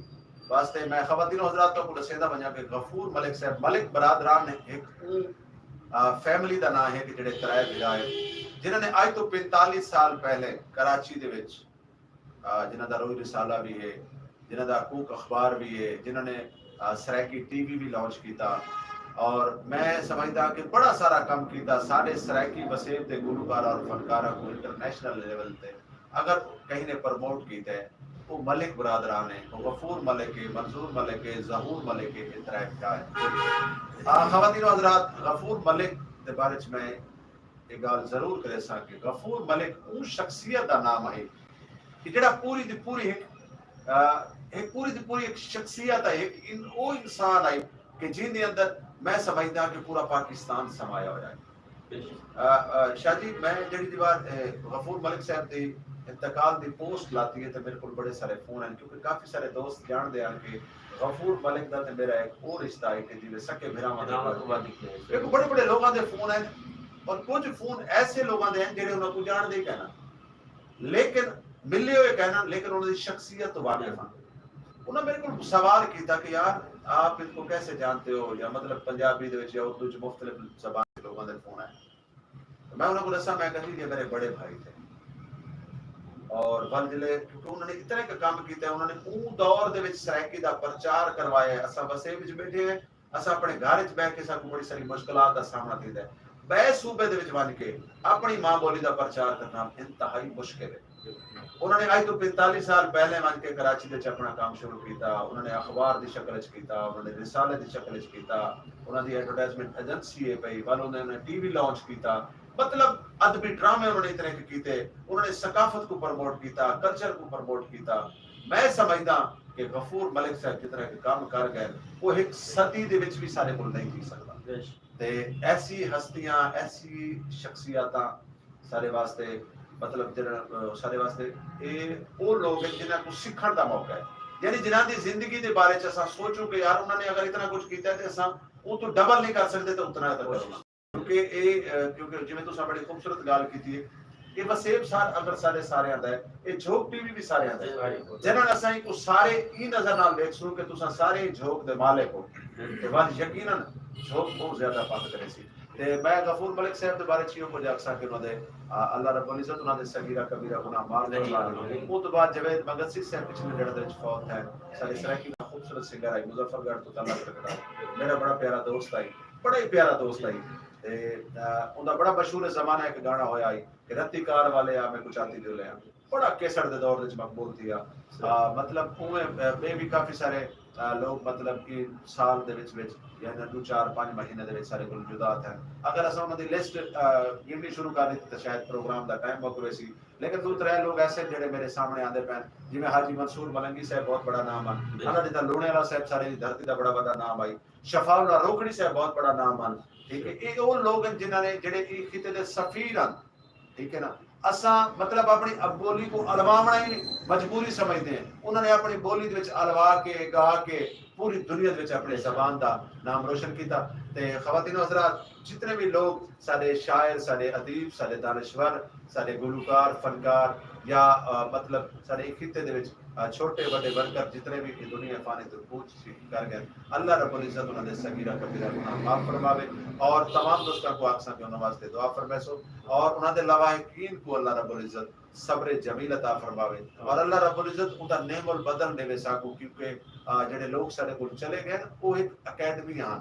واسطے میں خواتین و حضرات تہاکوں ݙسیندا ونڄاں کہ غفور ملک صاحب، ملک برادران ہک اوں، آ، فیملی دا ناں ہے کہ جڑے ترائے بھرا ہے، جنہاں نے اڄ توں پینتالیس سال پہلے کراچی دے وچ، آ، جنہاں دا روئی رسالہ وی ہے، جنہاں دا حقوق اخبار وی ہے، جنہاں نے، آ، Saraiki T V we launch کیتا، اور میں سمجھدا کہ بڑا سارا کم کیتا ساڈے سرائیکی وسیب دے گلوکاراں اور فنکاراں کوں انٹرنیشنل لیول تے اگر کہیں نے پروموٹ کیتا ہے، وہ ملک برادران ہے، وہ غفور ملک ہے، منظور ملک ہے، ظہور ملک ہے، یہ ترے بھرا ہے۔ آ، خواتین و حضرات، غفور ملک دے بارے چ میں یہ گال ضرور کرے سا کہ غفور ملک اون شخصیت دا نام ہے کہ جڑا پوری دی پوری ایک آ، ایک پوری دی پوری ایک شخصیت ہے، ایک ان او انسان ہے کہ جن دے اندر میں سمجھدا کہ پورا پاکستان سمایا ہویا ہے۔ آ، آ، شاہ جی، میں جڑی دیوار اے، غفور ملک صاحب دی انتقال دی پوسٹ لاتی ہے تو میرے کو بڑے سارے فون ہیں، کیونکہ کافی سارے دوست جان دے ہیں کہ غفور ملک دا تے میرا ایک اور رشتہ ہے کہ جی سکے بھراواں دے بعد۔ میرے کو بڑے بڑے لوگوں دے فون ہیں اور کچھ فون ایسے لوگوں دے ہیں جڑے انہاں کو جان دے کہنا، لیکن ملے ہوئے کہنا، لیکن انہاں دی شخصیت تو واقف ہیں۔ انہاں میرے کو سوال کیتا کہ یار، آپ ان کو کیسے جانتے ہو؟ یا مطلب پنجابی دے وچ یا اردو چ مختلف زبان دے لوگوں دے فون آئے۔ تو میں انہاں کو دسا، میں کہا جی یہ میرے بڑے بھائی تھے۔ اور ول جلے، کیونکہ انہوں نے اتنے کا کام کیتا ہے، انہوں نے اون دور دے وچ سرائیکی دا پرچار کروایا ہے۔ اساں وسیب وچ بیٹھے ہیں، اساں اپنے گھر وچ بیٹھ کے ساکوں بڑی ساری مشکلات دا سامنا تھیندا ہے۔ بئے صوبے دے وچ ونج کے اپنی ماں بولی دا پرچار کرنا انتہائی مشکل ہے۔ انہوں نے اج تو پینتالیس سال پہلے ونج کے کراچی دے وچ اپنا کام شروع کیتا، انہوں نے اخبار دی شکل وچ کیتا، انہوں نے رسالے دی شکل وچ کیتا، انہوں دی ایڈورٹائزمنٹ ایجنسی ہے پئی، ول انہوں نے ٹی وی لانچ کیتا، مطلب ادبی ڈرامے انہوں نے اتنے کے کیتے، انہوں نے ثقافت کو پروموٹ کیتا، کلچر کو پروموٹ کیتا۔ میں سمجھدا کہ غفور ملک صاحب جتنا کہ کام کر گئے، وہ ایک صدی دے وچ بھی سارے کول نہیں تھی سکدا۔ تے ایسی ہستیاں، ایسی شخصیاتاں سارے واسطے، مطلب جنہاں، سارے واسطے اے او لوگ ہیں جنہاں کو سکھن دا موقع ہے، یعنی جنہاں دی زندگی دے بارے چ اساں سوچوں کہ یار انہاں نے اگر اتنا کچھ کیتا ہے تے اساں اون تو ڈبل نہیں کر سکدے تے اتنا تک کرنا۔ کیونکہ اے، اے، کیونکہ جویں تساں بڑی خوبصورت گال کیتی ہے، اے وسیب سار اگر سارے سارے آندا ہے، اے جھوک ٹی وی بھی سارے آندا ہے۔ جنہاں اساں کو سارے ای نظر نال دیکھ سوں کہ تساں سارے جھوک دے مالک ہو، تے ول یقیناً جھوک بہت زیادہ پند کرے سی۔ تے میں غفور ملک صاحب دے بارے چ ایہو کجھ آکھساں کہ انہاں دے، آ، اللہ رب العزت انہاں دے صغیرہ کبیرہ گناہ معاف فرما ݙے۔ اوں توں بعد جاوید مگسی صاحب پچھلے ݙیہاڑ دے وچ فوت تھئے۔ ساݙے سرائیکی دا خوبصورت سنگر ہئی، مظفر گڑھ توں تعلق رکھدا ہئی۔ میݙا بڑا پیارا دوست ہئی، بڑا ہی پیارا دوست ہئی۔ تے، آ، اوندا بڑا مشہور زمانہ ہک گانا ہویا ہئی کہ رتی کار والے آ میکوں چاتی ݙیو لے آ۔ بڑا کیسٹ دے دور وچ مقبول تھیا۔ آ، مطلب اوویں، آ، ٻئے وی کافی سارے، آ، لوگ مطلب کہ سال دے وچ وچ یا ݙو چار پنج مہینے دے وچ سارے کول جدا تھئن۔ اگر اساں انہاں دی لسٹ، آ، گݨݨی شروع کر ݙتی تاں شاید پروگرام دا ٹائم مک ویسی، لیکن ݙو ترے لوگ ایسے جڑے میرے سامݨے آندے پئن، جیویں حاجی منصور ملنگی صاحب بہت بڑا نام ہن، اللہ جتنا لوݨے والا صاحب سارے دی دھرتی دا بڑا وݙا نام ہئی، شفاء اللہ روکھڑی صاحب بہت بڑا نام ہن۔ ٹھیک ہے، اے او لوگ ہن جنہاں نے جڑے ایں خطے دے سفیر ہن۔ ٹھیک ہے نا، اساں مطلب اپݨی اب بولی کو الواوݨا ہی مجبوری سمجھدے ہیں۔ انہاں نے اپݨی بولی دے وچ الوا کے، گا کے پوری دنیا دے وچ اپݨی زبان دا نام روشن کیتا۔ تے خواتین و حضرات، جتنے بھی لوگ ساݙے شاعر، ساݙے ادیب، ساݙے دانشور، ساݙے گلوکار، فنکار یا، آ، مطلب ساݙے ایں خطے دے وچ، آ، چھوٹے وݙے ورکر جتنے بھی ایں دنیا فانی توں کوچ کر گئے، اللہ رب العزت انہاں دے صغیرہ کبیرہ گناہ معاف فرماوے، اور تمام دوستاں کو آکھساں کہ انہاں واسطے دعا فرمیسو، اور انہاں دے لواحقین کو اللہ رب العزت صبر جمیل عطا فرماوے، اور اللہ رب العزت اوندا نعم البدل ݙیوے ساکوں، کیونکہ، آ، جڑے لوگ ساݙے کول چلے گئے نا، او ہک اکیڈمی ہن،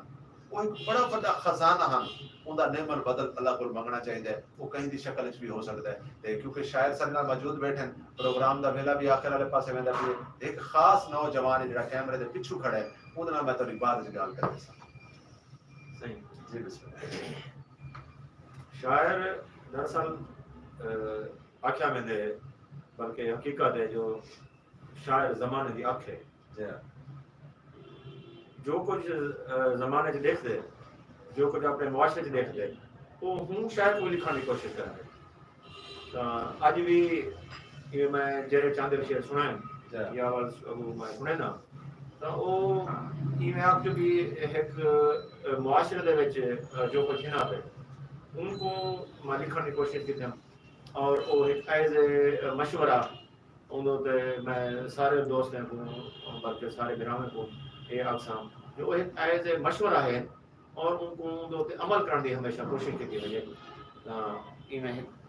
او ہک بڑا وݙا خزانہ ہن، اوندا نعم البدل اللہ کول منگݨا چاہیدا ہے۔ او کہیں دی شکل وچ بھی ہو سکدا ہے۔ تے کیونکہ شاعر ساݙے نال موجود بیٹھے ہن، پروگرام دا ویلا بھی آخر والے پاسے ویندا پئے، تے ہک خاص نوجوان ہے جڑا کیمرے دے پچھوں کھڑا ہے، اوندے نال میں تہاݙی بعد وچ ڳالھ کر ݙیساں۔ صحیح۔ جی، بسم اللہ۔ شاعر دراصل، آ، آکھیا ویندے، بلکہ حقیقت ہے جو شاعر زمانے دی اکھ ہے۔ جی۔ جو کجھ، آ، زمانے چ ݙیکھدے، جو کجھ اپݨے معاشرے چ ݙیکھدے، او ہوں شاعر کوں لکھݨ دی کوشش کریندے۔ تاں اڄ وی ایویں میں جیڑھے چاہندے شعر سݨائن، جی۔ یا ول اڳوں میں سݨینداں، تاں او ایویں آکھ جو بھی ہک معاشرے دے وچ جو کجھ تھیندا پئے، اونکوں میں لکھݨ دی کوشش کیتی۔ اور او ہک ایز اے مشورہ، اوندے تے میں سارے دوستیں کوں، بلکہ سارے بھراواں کوں اے آکھساں جو او ہک ایز اے مشورہ ہے، اور اونکوں اوندے تے عمل کرݨ دی ہمیشہ کوشش کیتی ونڄے۔ تاں ایویں ہک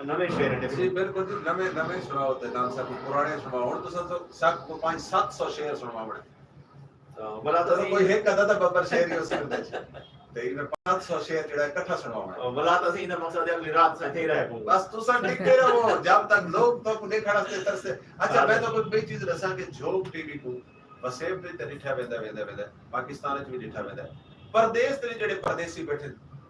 نویں شعر ہے۔ جی، بالکل جی، نویں، نویں سݨاؤ تے نال ساکوں پراݨے سݨاؤ۔ ہݨ تساں ساکوں پنج ست سو شعر سݨواوݨے۔ ولا چلو، کوئی ہک ادھا تاں ببر شعر ہی اس وچ۔ تے ایویں پنج سو شعر جڑا اکٹھا سݨواوݨا ہے۔ ولا تاں اسی دا مقصد ہے اگلی رات سائیں تھی رہ پوں۔ بس تساں ڈکھے رہو، جب تک لوگ تہاکوں ݙیکھݨ واسطے ترسدے۔ اچھا، میں تہاکوں ٻئی چیز ݙساں کہ جھوک ٹی وی کوں وسیب تے ݙٹھا ویندا، ویندا، ویندا، پاکستان وچ وی ݙٹھا ویندا۔ پردیس دے وچ جڑے پردیسی ٻیٹھے،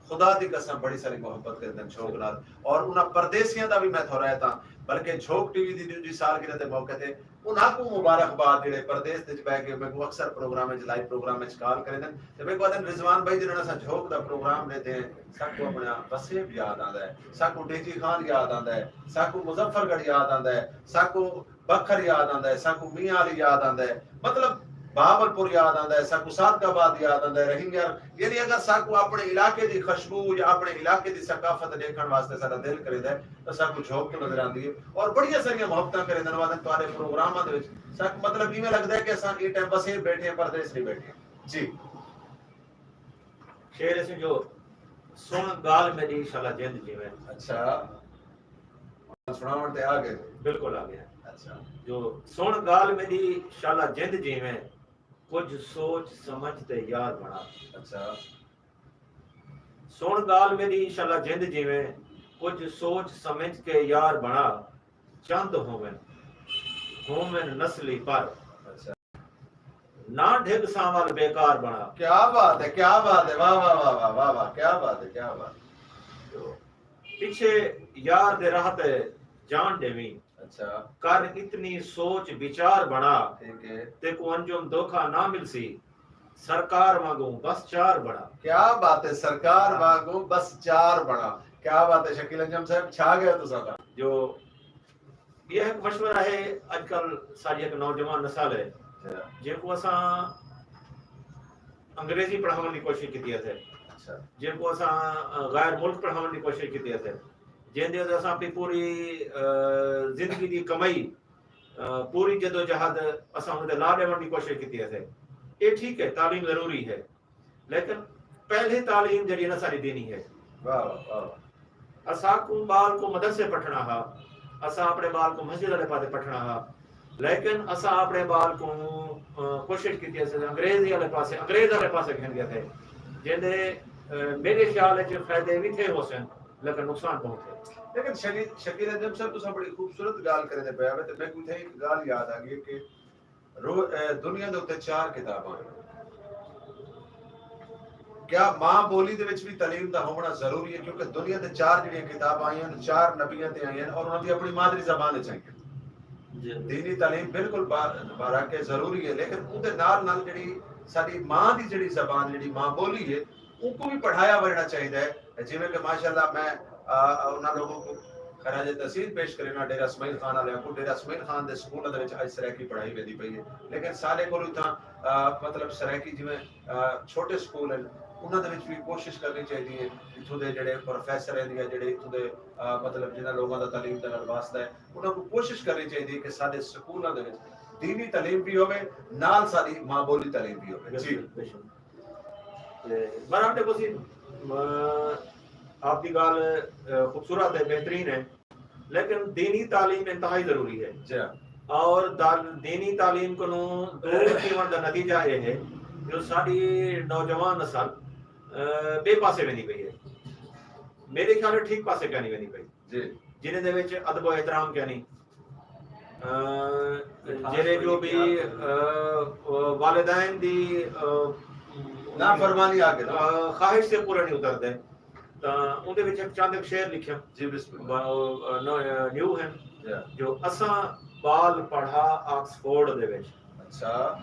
خدا دی قسم بڑی ساری محبت کریندن جھوک نال۔ اور انہاں پردیسیاں دا وی میں تھوڑا ہے تاں، بلکہ جھوک ٹی وی دی ݙوجھی سالگرہ دے موقع تے انہاں کوں مبارکباد۔ جڑے پردیس دے وچ بہ کے میکوں اکثر پروگرام وچ، لائیو پروگرام وچ کال کریندن تے میکوں آہدن، "رضوان بھائی، جنہاں اساں جھوک دا پروگرام ݙیندے ہیں، ساکوں اپݨا وسیب یاد آندا ہے، ساکوں ڈی جی خان یاد آندا ہے، ساکوں مظفر گڑھ یاد آندا ہے، ساکوں بکھر یاد آندا ہے، ساکوں میاں علی یاد آندا ہے، مطلب بہاول پور یاد آندا ہے، ساکوں صادق آباد یاد آندا ہے، رحیم یار۔" یعنی اگر ساکوں اپݨے علاقے دی خوشبو یا اپݨے علاقے دی ثقافت ݙیکھݨ واسطے ساݙا دل کریندا ہے تاں ساکوں جھوک توں نظر آندی ہے۔ اور بڑیاں ساریاں محبتاں کریندن، آہدن تہاݙے پروگراماں دے وچ ساکوں، مطلب، ایویں لڳدا ہے کہ اساں ایں ٹائم وسیب ٻیٹھے ہیں، پردیس نہیں ٻیٹھے ہیں۔ جی۔ شعر اسیں جو، سݨ ڳالھ میݙی شالا جند جیویں۔ اچھا۔ سݨاوݨ تے آ ڳئے۔ بالکل آ ڳئے۔ اچھا۔ جو، سݨ ڳالھ میݙی شالا جند جیویں، کجھ سوچ سمجھ تے یار بݨا۔ اچھا۔ سݨ ڳالھ میݙی شالا جند جیویں، کجھ سوچ سمجھ کے یار بݨا، چند ہوون، ہوون نسلی پر۔ اچھا۔ نہ ڈھڳ سانول بیکار بݨا۔ کیا بات ہے، کیا بات ہے، واہ، واہ، واہ، واہ، واہ، واہ، کیا بات ہے، کیا بات ہے۔ پچھے یار دے راہ تے جان ݙیویں۔ اچھا۔ کر اتنی سوچ وچار بݨا۔ ٹھیک ہے۔ تیکوں انجم دھوکا نہ ملسی، سرکار وانگوں بس چار بݨا۔ کیا بات ہے، سرکار وانگوں بس چار بݨا۔ کیا بات ہے شکیل انجم صاحب، چھا ڳئے تساں تاں۔ جو ٻیا ہک مشورہ ہے، اڄ کل ساݙی ہک نوجوان نسل ہے، اچھا۔ جینکوں اساں انگریزی پڑھاوݨ دی کوشش کیتی ہے، اچھا۔ جینکوں اساں، آ، غیر ملک پڑھاوݨ دی کوشش کیتی ہے، جیندے اتے اساں اپݨی پوری، آ، زندگی دی کمائی، آ، پوری جدوجہد اساں انہاں تے لا ݙیوݨ دی کوشش کیتی ہے۔ اے ٹھیک ہے، تعلیم ضروری ہے، لیکن پہلی تعلیم جڑی ہے نا ساری دینی ہے۔ واہ، واہ، واہ۔ اساکوں ٻال کوں مدرسے پٹھݨا ہا، اساں اپݨے ٻال کوں مسجد والے پاسے پٹھݨا ہا، لیکن اساں اپݨے ٻال کوں، آ، کوشش کیتی ہے انگریزی والے پاسے، انگریز والے پاسے گھن ڳئے تھے، جیندے، آ، میݙے خیال وچ فائدے وی تھے ہوسن، لیکن نقصان بہت ہے۔ لیکن شکیل، شکیل انجم صاحب، تساں بڑی خوبصورت ڳالھ کریندے پئے ہو، تے میکوں اتھے ہک ڳالھ یاد آ ڳئی کہ رو-، اے، دنیا دے اتے چار کتاباں ہن۔ کیا ماں ٻولی دے وچ وی تعلیم دا ہووݨا ضروری ہے؟ کیونکہ دنیا دے چار جڑیاں کتاباں آئیاں ہن، چار نبیاں تے آئیاں ہن اور انہاں دی اپݨی مادری زبان وچ آئیاں ہن۔ جی۔ دینی تعلیم بالکل با-، بارحق ضروری ہے، لیکن اوندے نال نال جڑی ساݙی ماں دی جڑی زبان، جڑی ماں ٻولی ہے، اونکوں وی پڑھایا ونڄݨا چاہیدا ہے۔ جیویں کہ ماشاءاللہ میں، آ، انہاں لوگوں کوں خراج تحسین پیش کرینا، ڈیرہ اسماعیل خان والے کوں، ڈیرہ اسماعیل خان دے سکول دے وچ اڄ سرائیکی پڑھائی ویندی پئی ہے، لیکن سارے کول اتھاں، آ، مطلب سرائیکی جیویں، آ، چھوٹے سکول ہیں، انہاں دے وچ وی کوشش کرنی چاہیدی ہے، اتھوں دے جڑے پروفیسر ہیں یا جڑے اتھوں دے، آ، مطلب جنہاں لوگوں دا تعلیم دے نال واسطہ ہے، انہاں کوں کوشش کرنی چاہیدی ہے کہ سارے سکولوں دے وچ دینی تعلیم بھی ہوے، نال ساری ماں بولی تعلیم بھی ہوے۔ جی۔ بالکل، بالکل۔ تے برحال تے وسیم، م-، آپ دی ڳالھ، اے، خوبصورت ہے، بہترین ہے، لیکن دینی تعلیم انتہائی ضروری ہے۔ جی۔ اور دال-، دینی تعلیم کنوں دور تھیوݨ دا نتیجہ اے ہے جو ساݙی نوجوان نسل، اے، ٻئے پاسے ویندی پئی ہے۔ میݙے خیال وچ ٹھیک پاسے کائنی ویندی پئی۔ جی۔ جنہیں دے وچ ادب و احترام کائنی۔ آ، جیڑھے جو بھی، آ، والدین دی، آ، نافرمانی آ کے نا۔ آ، خواہش سے پورا نہیں اتردے۔ تاں اوندے وچ ہک چند ہک شعر لکھیا۔ جی، بسم اللہ۔ با-، آ، نو-، آ، نیو ہن۔ جی۔ جو اساں ٻال پڑھا آکسفورڈ دے وچ۔ اچھا۔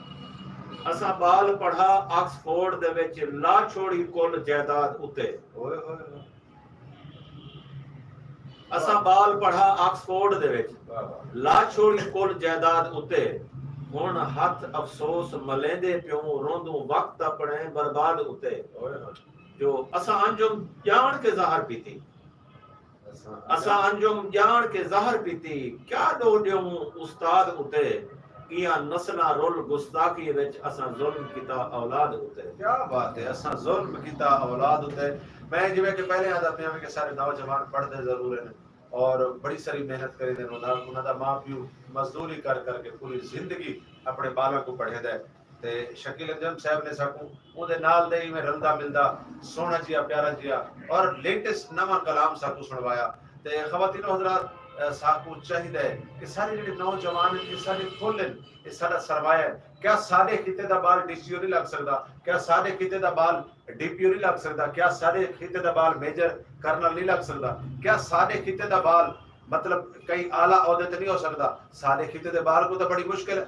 اساں ٻال پڑھا آکسفورڈ دے وچ، لا چھوڑی کل جائیداد اتے۔ اوئے ہوئے ہوئے۔ اساں ٻال پڑھا آکسفورڈ دے وچ، واہ واہ۔ لا چھوڑی کل جائیداد اتے، ہݨ ہتھ افسوس ملیندے پیوں، روندوں وقت اپݨے برباد اتے۔ اوئے ہوئے۔ جو اساں انجم ڄاݨ کے زہر پیتی، اساں اساں انجم ڄاݨ کے زہر پیتی، کیا ݙوہ ݙیوں استاد اتے، کیاں نسلاں رل گستاخی وچ اساں ظلم کیتا اولاد اتے۔ کیا بات ہے، اساں ظلم کیتا اولاد اتے۔ میں جیویں کہ پہلے آہدا پیاں کہ سارے نوجوان پڑھدے ضرور ہن اور بڑی ساری محنت کریندے ہن، انہاں، انہاں دا ماں پیو مزدوری کر کر کے پوری زندگی اپݨے ٻالاں کوں پڑھیندا ہے۔ تے شکیل انجم صاحب نے ساکوں اوندے نال دے ایویں رلدا ملدا سوہݨا جیہا پیارا جیہا اور لیٹسٹ نواں کلام ساکوں سݨوایا۔ تے خواتین و حضرات، ساکوں چاہیدا ہے کہ سارے جیہڑے نوجوان ہن، اے ساڈے پھل ہن، اے ساڈا سرمایہ ہن۔ کیا ساڈے خطے دا بال ڈی سی او نی لڳ سڳدا؟ کیا ساڈے خطے دا بال ڈی پی او نی لڳ سڳدا؟ کیا ساڈے خطے دا بال میجر کرنل نی لڳ سڳدا؟ کیا ساڈے خطے دا بال مطلب کہیں اعلی عہدے تے نی ہو سڳدا؟ ساڈے خطے دے بال کوں تاں بڑی مشکل،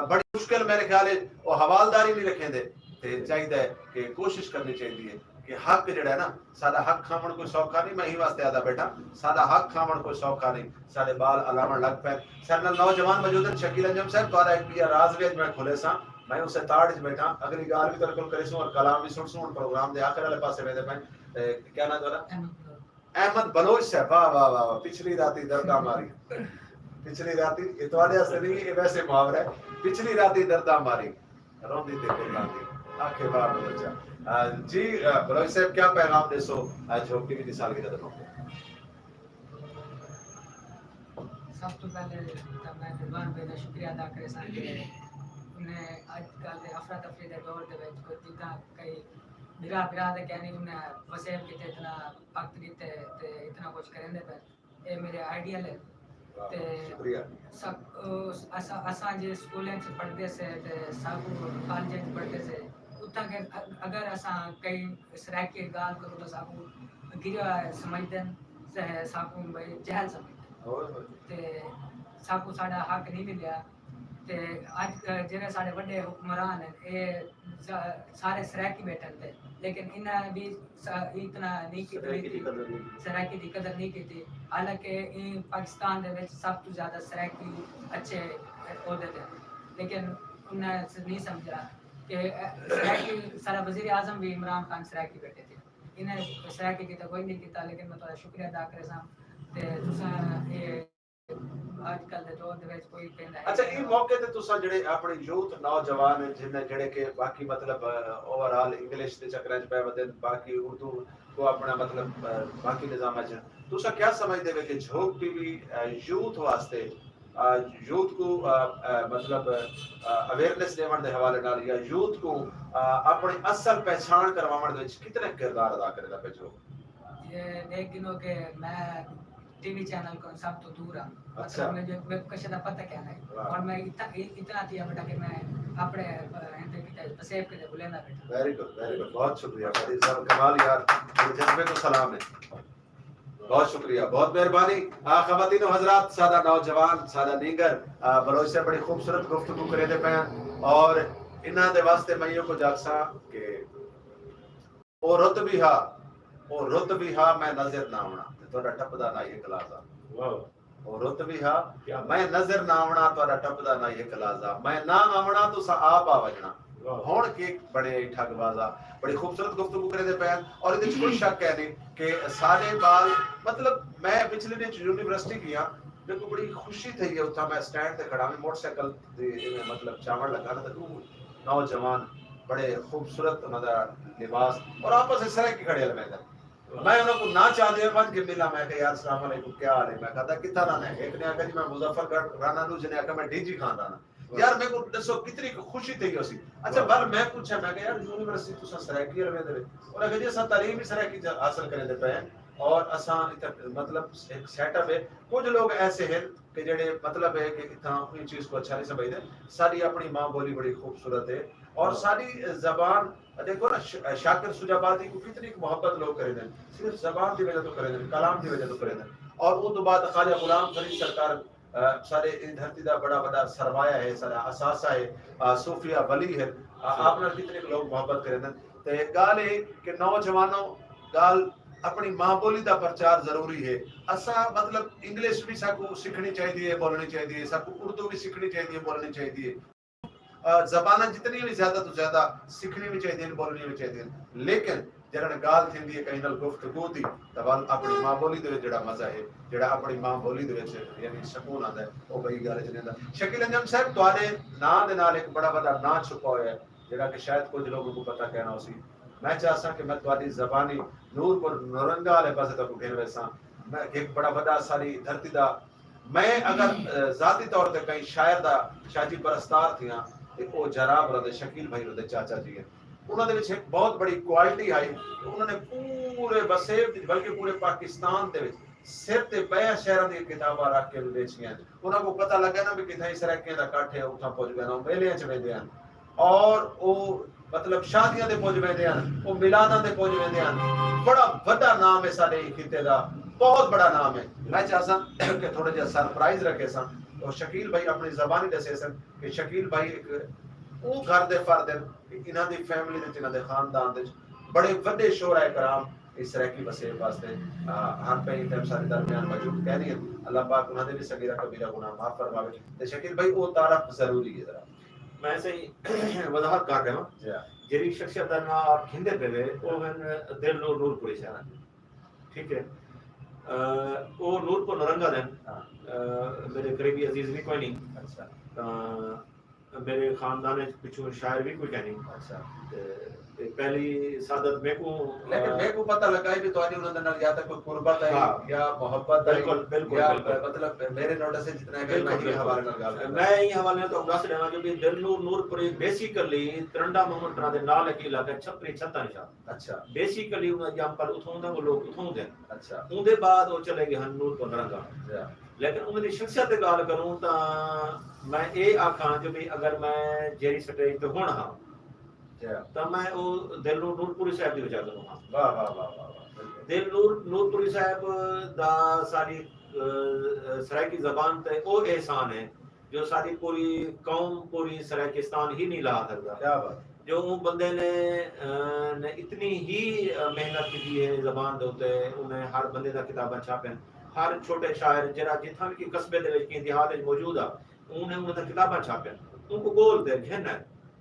بڑی مشکل میرے خیال ہے او حوالداری نی رکھیندے۔ تے چاہیدا ہے کہ کوشش کرنی چاہیدی ہے کہ حق جیہڑا ہے نا، ساڈا حق کھاوݨ کوئی سوکھا نی۔ میں ایں واسطے آہدا ٻیٹھاں، ساڈا حق کھاوݨ کوئی سوکھا نی۔ ساڈے بال الاوݨ لڳ پئن۔ ساڈے نال نوجوان موجود ہن۔ شکیل انجم صاحب، تہاݙا ہک ٻیا راز وی اڄ میں کھولیساں۔ میں اسے تاڑ اچ ٻیٹھاں، اگلی گالھ وی تہاݙے کول کریسوں اور کلام وی سݨسوں۔ ہݨ پروگرام دے آخر آلے پاسے ویندے پئیں۔ تے کیا ناں تہاݙا؟ احمد بلوچ صاحب، واہ واہ واہ واہ، پچھلی راتی درداں ماری۔ پچھلی راتی، اے تہاݙے واسطے نی، اے ویسے محاورہ ہے۔ پچھلی راتی درداں ماری، روندی تے کلاندی، آکھے واہ بلوچا۔ جی بلوچ صاحب، کیا پیغام ݙیسو اڄ جھوک ٹی وی دی سالگرہ دے موقع؟ سب توں پہلے تاں میں ریضوان بھائی دا شکریہ ادا کریساں کہ انہیں اڄ کل دے افراتفری دے دور دے وچ کوئی جتھاں کئی بھرا بھرا دے کہنی انہیں وسیب کیتے، اتنا وقت ݙتے تے اتنا کجھ کریندے پئے۔ اے میݙے آئیڈیل ہن۔ تے اساں جے سکولیں چ پڑھدے سے تے ساکوں کالجیں چ پڑھدے سے، اتھاں کہ اگر اساں کئی سرائیکی ڳالھ کروں تاں ساکوں گریا سمجھدن، ساکوں بھئی جہل سمجھدن۔ تے ساکوں ساݙا حق نی ملیا۔ تے اڄ جیڑھے ساݙے وݙے حکمران ہن، اے سارے سرائیکی ٻیٹھن تے، لیکن انہاں وی اتنا نی کیتی، سرائیکی دی قدر نی کیتی۔ حالانکہ ایں پاکستان دے وچ سب توں زیادہ سرائیکی اچھے عہدے تے ہن، لیکن انہاں نی سمجھا کہ سرائیکی، ساݙا وزیر اعظم وی عمران خان سرائیکی ٻیٹھے تے، انہیں سرائیکی کیتے کجھ نی کیتا۔ لیکن میں تہاݙا شکریہ ادا کریساں تے تساں اے اڄ کل دے دور دے وچ کوئی پیندا ہے۔ اچھا، ایں موقع تے تساں جیڑھے اپݨے یوتھ نوجوان ہن، جنہیں جیڑھے کہ باقی مطلب اوور آل انگلش دے چکراں چ پئے ودن، باقی اردو کوں اپݨا مطلب باقی نظاماں چ، تساں کیا سمجھدے وے کہ جھوک ٹی وی یوتھ واسطے، یوتھ کوں مطلب اویئرنیس ݙیوݨ دے حوالے نال یا یوتھ کوں اپݨی اصل پہچاݨ کرواوݨ دے وچ کتنے کردار ادا کریندا پئے جھوک؟ یہ دیکھ گنو کہ میں ٹی وی چینل کو سب تو دور ہاں۔ اچھا۔ مطلب میں جو، میں کشے دا پتہ کیا نہیں۔ اور میں اتنا، اتنا تھیا بیٹا کہ میں اپنے ہندے کتے وسیب کتے بلینا بیٹا۔ ویری گڈ، ویری گڈ، بہت شکریہ۔ بڑی زیادہ کمال یار، جذبے کو سلام ہے۔ بہت شکریہ، بہت مہربانی۔ خواتین و حضرات، سادہ نوجوان، سادہ نینگر بلوچ سے بڑی خوبصورت گفتگو کرے دے پے ہیں اور انہاں دے واسطے میں یہ کو جاکساں کہ او رت وی ہا، او رت وی ہا، میں نظر نہ آوݨا تے تہاݙا ٹپدا نائی ہک لحظہ۔ او رت وی ہا، میں نظر نہ آوݨا، تہاݙا ٹپدا نائی ہک لحظہ۔ میں نہ آوݨا، تساں آپ آ وڄݨا۔ ہݨ کے بݨے ٹھڳ بازا۔ بڑی خوبصورت گفتگو کریندے پئے ہن اور ایندے وچ کوئی شک ہے نہیں کہ سارے ٻال، مطلب، میں پچھلے ݙینھ یونیورسٹی ڳیا، میکوں بڑی خوشی تھئی ہے، اتھاں میں سٹینڈ تے کھڑا ہاں، موٹر سائیکل دی ایویں مطلب چاوݨ لڳا نا تے ݙو نوجوان بڑے خوبصورت انہاں دا لباس اور آپس وچ سرائیکی کھڑے ہلویندن۔ میں انہاں کوں نہ چاہندے ہوئے ونڄ کے ملاں، میں کہا، یار السلام علیکم، کیا حال ہے؟ میں کہا، کتھاں رہندے؟ ہک نے آکھیا، جی میں مظفر گڑھ رہنداں، ݙوجھے نے آکھیا میں ڈی جی خان رہنداں۔ یار میکوں ݙسو کتنی خوشی تھئی ہوسی۔ اچھا ول میں پچھیا، میں کہا، یار یونیورسٹی تساں سرائیکی ہلویندے وے؟ انہاں کہا، جی اساں تعلیم ہی سرائیکی حاصل کریندے پئے ہیں اور اساں اتھاں مطلب ہک سیٹ اپ ہے۔ کجھ لوگ ایسے ہیں کہ جیڑھے مطلب ہے کہ اتھاں ایں چیز کوں اچھا نی سمجھدے۔ ساݙی اپݨی ماں ٻولی بڑی خوبصورت ہے اور ساݙی زبان، دیکھو نا، شاکر سجابادی کوں کتنی محبت لوگ کریندن، صرف زبان دی وجہ توں کریندن، کلام دی وجہ توں کریندن۔ اور اوں توں بعد خواجہ غلام فرید سرکار ساݙے ایں دھرتی دا بڑا وݙا سرمایہ ہے، ساݙا اثاثہ ہے، صوفیہ ولی ہے، آپ نال کتنے لوگ محبت کریندن۔ تے ڳالھ ہے کہ نوجوانوں، ڳالھ اپݨی ماں ٻولی دا پرچار ضروری ہے۔ اساں مطلب انگلش وی ساکوں سکھݨی چاہیدی ہے، ٻولݨی چاہیدی ہے، ساکوں اردو وی سکھݨی چاہیدی ہے، ٻولݨی چاہیدی ہے۔ زباناں جتنیاں وی زیادہ توں زیادہ سکھݨیاں وی چاہیدیاں ہن، ٻولݨیاں وی چاہیدیاں ہن، لیکن جݙݨ ڳالھ تھیندی ہے کہیں نال گفتگو دی، تاں ول اپݨی ماں ٻولی دے وچ جیڑھا مزہ ہے، جیڑھا اپݨی ماں ٻولی دے وچ یعنی سکون آندا ہے، او ٻئی ڳالھ اچ نی آندا۔ شکیل انجم صاحب، تہاݙے ناں دے نال ہک بڑا وݙا ناں چھپا ہویا ہے، جیڑھا کہ شاید کجھ لوگوں کوں پتہ کائنا ہوسی۔ میں چاہساں کہ میں تہاݙی زبانی نور پور نورنگا والے پاسے تہاکوں گھن ویساں۔ میں ہک بڑا وݙا ساری دھرتی دا میں اگر ذاتی طور تے کہیں شاعر دا شاہ جی پرستار تھیاں تے او جراب رضے شکیل بھائی رضے چاچا جی ہیں۔ انہاں دے وچ ہک بہت بڑی کوالٹی ہائی کہ انہاں نے پورے وسیب دی بلکہ پورے پاکستان دے وچ سر تے ٻئے شہراں دیاں کتاباں رکھ کے وی ویچیاں۔ انہاں کوں پتہ لڳا نا بھی کتھائیں سرائیکیاں دا کٹھ ہے، اتھاں پڄ ویندے ہن، میلیاں چ ویندے ہن۔ اور او مطلب شادیاں تے پڄ ویندے ہن، او میلاداں تے پڄ ویندے ہن۔ بڑا وݙا نام ہے ساݙے خطے دا، بہت بڑا نام ہے۔ میں چاہساں کہ تھوڑا جہا سرپرائز رکھے ساں، اور شکیل بھائی اپݨی زبانی ݙسے سن کہ شکیل بھائی ہک اوں گھر دے فرد ہن کہ انہاں دی فیملی وچ، انہاں دے خاندان وچ بڑے وݙے شعراء کرام اس سرائیکی وسیب واسطے، آ، ہر پئی ٹائم سارے درمیان موجود کہہ رہی ہیں۔ اللہ پاک انہاں دے بھی صغیرہ کبیرہ گناہ معاف فرماوے۔ تے شکیل بھائی، او تعارف ضروری ہے ذرا۔ میں صحیح وضاحت کر رہا ہوں۔ جی ہاں۔ جیڑھی شخصیت دا نام آپ گھندے پے وے، او ہن دل نور نور پوری شہر۔ ٹھیک ہے۔ آ، او نور پور نرنگا دے ہن۔ ہاں۔ آ، میرے قریبی عزیز بھی کوئی نہیں۔ اچھا۔ تاں میرے خاندان وچ پچھوں شاعر بھی کوئی کائنی۔ اچھا۔ تے، تے پہلی سعادت میکوں، لیکن آ، میکوں پتہ لڳا ہے بھی تہاݙی انہاں دے نال یا تاں کوئی قربت ہے، ہاں۔ یا محبت ہے، بالکل، بالکل، یا بالکل۔ مطلب میرے نوٹس ہے جتنا ہے، میں بالکل، ہی بالکل۔ حوالے نال ڳالھ کردا۔ میں ایں حوالے نال تہاکوں ݙس ݙیواں جو بھی دل نور نور پوری بیسیکلی ترنڈا محمد پراں دے نال ہک علاقہ چھپری چھتاں نشان۔ اچھا۔ بیسیکلی انہاں جمپل اتھوں دا، او لوگ اتھوں دے۔ اچھا۔ اوندے بعد او چلے ڳئے ہن نور پور نرنگا۔ اچھا۔ لیکن انہاں دی شخصیت تے ڳالھ کروں تاں میں اے آکھاں جو بھئی اگر میں جیڑھی سٹیج تے ہݨ ہاں، اچھا۔ تاں میں او دل نور نور پوری صاحب دی وجہ کنوں ہاں۔ واہ، واہ، واہ، واہ، واہ، بالکل۔ دل نور نور پوری صاحب دا ساݙی، آ، سرائیکی زبان تے او احسان ہے جو ساݙی پوری قوم، پوری سرائیکستان ہی نہیں لا سڳدا۔ کیا بات۔ جو اوں بندے نے، آ، نے اتنی ہی، آ، محنت کیتی ہے زبان دے اتے، انہیں ہر بندے دا کتاباں چھاپن، ہر چھوٹے شاعر جیڑھا جتھاں وی قصبے دے وچ، کہیں دیہات وچ موجود آ، انہیں انہاں دا کتاباں چھاپن، اونکوں ڳول تے گھن آئے،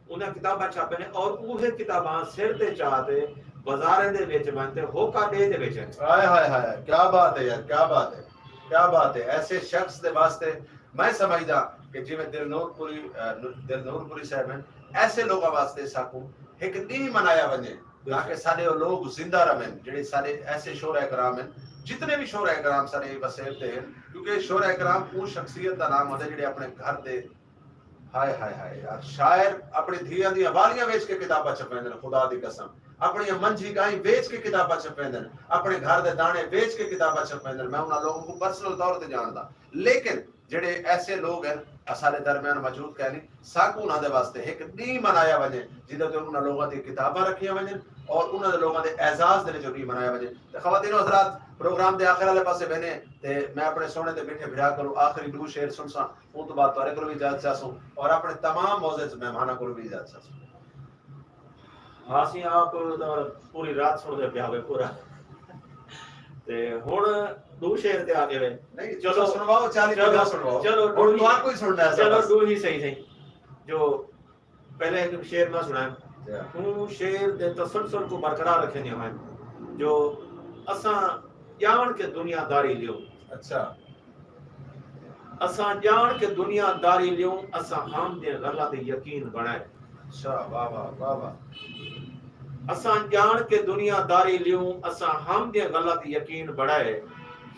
انہاں کتاباں چھاپن اور اوہے کتاباں سر تے چا تے بازاریں دے وچ ونڄ تے ہوکا ݙے تے ویچن۔ ہائے، ہائے، ہائے، کیا بات ہے یار، کیا بات ہے، کیا بات ہے۔ ایسے شخص دے واسطے میں سمجھدا کہ جیویں دل نور پوری، آ، دل نور پوری صاحب ہیں، ایسے لوگاں واسطے ساکوں ہک ݙینہہ منایا ونڄے، بے شک۔ تاکہ ساݙے او لوگ زندہ رہون، جیڑھے ساݙے ایسے شعراء کرام ہیں، جتنے بھی شعراء کرام ساݙے وسیب تے ہیں، کیونکہ شعراء کرام اوں شخصیت دا نام ہوندا ہے جیڑھے اپݨے گھر دے، ہائے، ہائے، ہائے یار، شاعر اپݨی دھیاں دیاں والیاں ویچ کے کتاباں چھپویندے نے، خدا دی قسم، اپݨیاں منجھی ڳائیں ویچ کے کتاباں چھپویندے نے، اپݨے گھر دے داݨے ویچ کے کتاباں چھپویندے نے۔ میں انہاں لوگوں کوں پرسنل طور تے ڄاݨدا، لیکن جیڑھے ایسے لوگ ہیں اساݙے درمیان موجود کائنی، ساکوں انہاں دے واسطے ہک ݙینہہ منایا ونڄے جیندے تے انہاں لوگاں دی کتاباں رکھیاں ونڄن اور انہاں دے لوگاں دے اعزاز دے وچ او ݙینہہ منایا ونڄے۔ تے خواتین و حضرات، پروگرام دے آخر والے پاسے ویندے ہیں تے میں اپݨے سوہݨے تے مٹھے بھرا کولوں آخری ݙو شعر سݨساں، اوں توں بعد تہاݙے کولوں وی اجازت چاہسوں اور اپݨے تمام معزز مہماناں کولوں وی اجازت چاہسوں۔ ہاسیں آپ تاں پوری رات سݨدے پیا ہوئے پورا۔ تے ہݨ ݙو شعر تے آ ڳئے وے۔ نہیں، چلو، سݨواؤ، چالیہہ چلو، پنجاہ سݨواؤ۔ چلو، ہݨ ݙو ہی، تہاکوں ہی سݨنا ہے، چلو، بس۔ ݙو ہی صحیح، صحیح۔ جو پہلے ہک شعر میں سݨایا۔ جی۔ اوں شعر دے تسلسل کوں برقرار رکھیندے ہوئے جو اساں ڄاݨ کے دنیا داری لیوں۔ اچھا۔ اساں ڄاݨ کے دنیا داری لیوں، اساں ہم دیاں ڳالھاں تے یقین بݨائے۔ اچھا، واہ، واہ، واہ، واہ۔ اساں ڄاݨ کے دنیا داری لیوں، اساں ہم دیاں ڳالھاں تے یقین بݨائے۔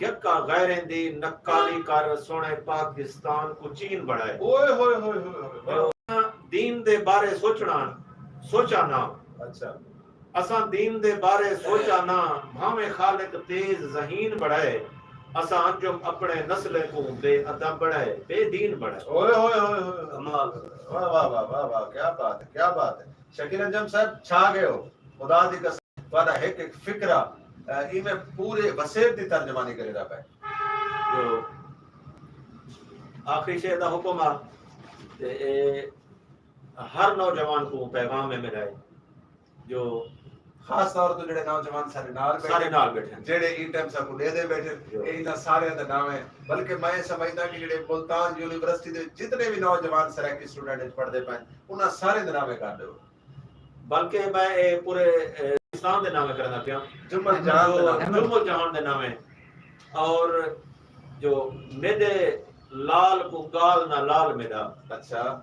یکا غیریں دی نقالی کر، سوہݨے پاکستان کوں چین بݨائے۔ اوئے ہوئے ہوئے ہوئے ہوئے۔ جو اساں دین دے بارے سوچݨا، سوچا نہ۔ اچھا۔ اساں دین دے بارے سوچا نہ، بھانویں خالق تیز ذہین بݨائے، اساں انجم اپݨے نسلیں کوں بے ادب بݨائے، بے دین بݨائے۔ اوئے ہوئے ہوئے ہوئے۔ کمال۔ واہ، واہ، واہ، واہ، واہ، کیا بات ہے، کیا بات ہے۔ شکیل انجم صاحب، چھا ڳئے ہو۔ خدا دی قسم، تہاݙا ہک ہک فقرہ، آ، ایویں پورے وسیب دی ترجمانی کریندا پئے۔ جو آخری شعر دا حکم آ، تے اے ہر نوجوان کوں پیغام ہے میݙا اے۔ جو خاص طور تے جیڑھے نوجوان ساݙے نال ٻیٹھے، ساݙے نال ٻیٹھے۔ جیڑھے ایں ٹائم ساکوں ݙیہدے ٻیٹھے، جو۔ اے انہاں ساریاں دا نام ہے۔ بلکہ میں سمجھدا کہ جیڑھے ملتان یونیورسٹی دے جتنے بھی نوجوان سرائیکی اسٹوڈنٹ وچ پڑھدے پئن، انہاں سارے دے نام کر ݙیو۔ بلکہ میں اے پورے، اے، پاکستان دے نام کریندا پیاں۔ جمل جہان دے جو نام۔ جمل جہان دے نام ہے۔ اور جو میݙے لال کوں ڳال نہ لال میݙا۔ اچھا۔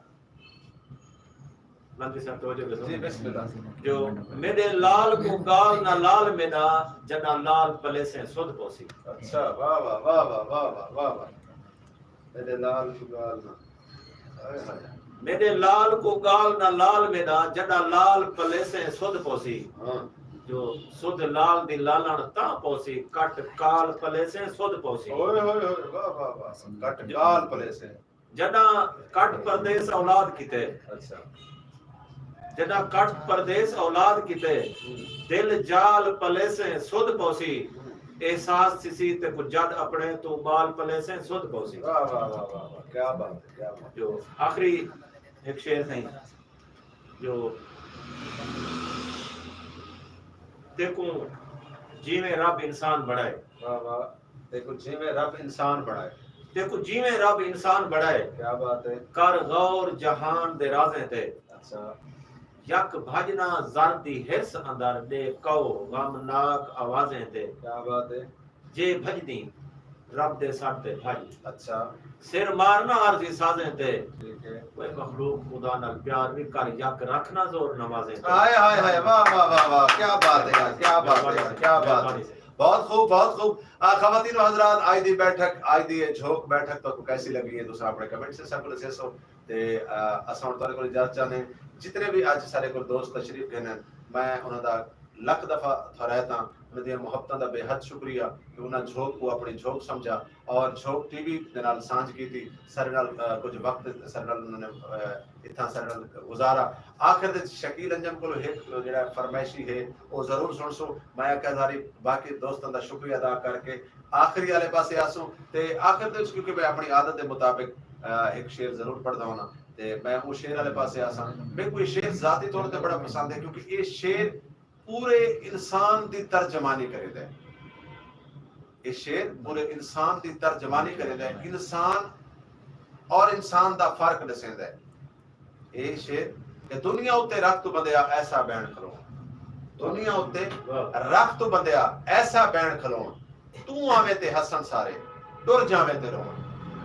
مہندی صاحب توجہ ݙیسو۔ جی، بسم اللہ۔ جو میݙے لال کوں ڳال نہ لال میݙا، جݙاں لال پلیسیں سدھ پوسی۔ اچھا، واہ، واہ، واہ۔ میݙے لال کوں ڳال نہ۔ ہائے، ہائے۔ میݙے لال کوں ڳال نہ لال میݙا، جݙاں لال پلیسیں سدھ پوسی۔ ہاں۔ جو سدھ لال دی لالݨ تاں پوسی، کٹ کال پلیسیں سدھ پوسی۔ اوئے ہوئے ہوئے، واہ واہ واہ، کٹ کال پلیسیں۔ جݙاں کٹ پردیس اولاد کیتے۔ اچھا۔ جݙاں کٹ پردیس اولاد کیتے، دل جال پلیسیں سدھ پوسی۔ احساس تھیسی تیکوں جݙ اپݨے توں ٻال پلیسیں سدھ پوسی۔ واہ واہ واہ واہ واہ، کیا بات ہے، کیا بات ہے۔ جو آخری ہک شعر سئیں، جو تیکوں جیویں رب انسان بݨائے۔ واہ واہ۔ تیکوں جیویں رب انسان بݨائے۔ تیکوں جیویں رب انسان بݨائے۔ کیا بات ہے۔ کر غور جہان دے رازیں تے۔ اچھا۔ یک بھڄ نہ زر دی حرص اندر، ݙے کئو غمناک آوازیں تے۔ کیا بات ہے۔ جے بھڄدیں رب دے سݙ تے بھڄ۔ اچھا۔ سر مار نہ عارضی سازیں تے۔ ٹھیک ہے۔ اوئے مخلوق خدا نال پیار وی کر، یک رکھ نہ زور نوازیں تے۔ ہائے ہائے ہائے، واہ واہ واہ واہ، کیا بات ہے یار، کیا بات ہے یار، کیا بات ہے۔ مہربانی سئیں۔ بہت خوب، بہت خوب۔ آ، خواتین و حضرات، آج دی بیٹھک، آج دی یہ جھوک بیٹھک تہاکوں کیسی لگی ہے، تساں اپݨے کمنٹ سئیں ساکوں ݙسیسو۔ تے، آ، اساں ہݨ تہاݙے کول اجازت چاہندے ہیں۔ جتنے بھی اج سارے کول دوست تشریف گھن ہن، میں انہاں دا لکھ دفعہ تھرائتاں، انہاں دیاں محبتاں دا بے حد شکریہ کہ انہاں جھوک کوں اپݨی جھوک سمجھا اور جھوک ٹی وی دے نال سانجھ کیتی، سارے نال، آ، کجھ وقت سارے نال انہاں نے، آ، اتھاں سارے نال گزارا۔ آخر دے شکیل انجم کولوں ہک جیڑھا فرمائشی ہے، او ضرور سݨسو۔ میں آکھیا ساری باقی دوستاں دا شکریہ ادا کر کے آخری والے پاسے آسوں۔ تے آخر دے وچ کیونکہ میں اپݨی عادت دے مطابق، آ، ہک شعر ضرور پڑھدا ہونداں، تے میں او شعر والے پاسے آساں۔ میکوں اے شعر ذاتی طور تے بڑا پسند ہے، کیونکہ اے شعر پورے انسان دی ترجمانی کریندا ہے۔ اے شعر پورے انسان دی ترجمانی کریندا ہے، انسان اور انسان دا فرق ݙسیندا ہے۔ اے شعر کہ دنیا اتے رکھ توں بندیا ایسا بین کھلوݨ۔ دنیا اتے واہ۔ رکھ توں بندیا ایسا بین کھلوݨ۔ توں آویں تے ہسن سارے، ٹر جاویں تے رووݨ۔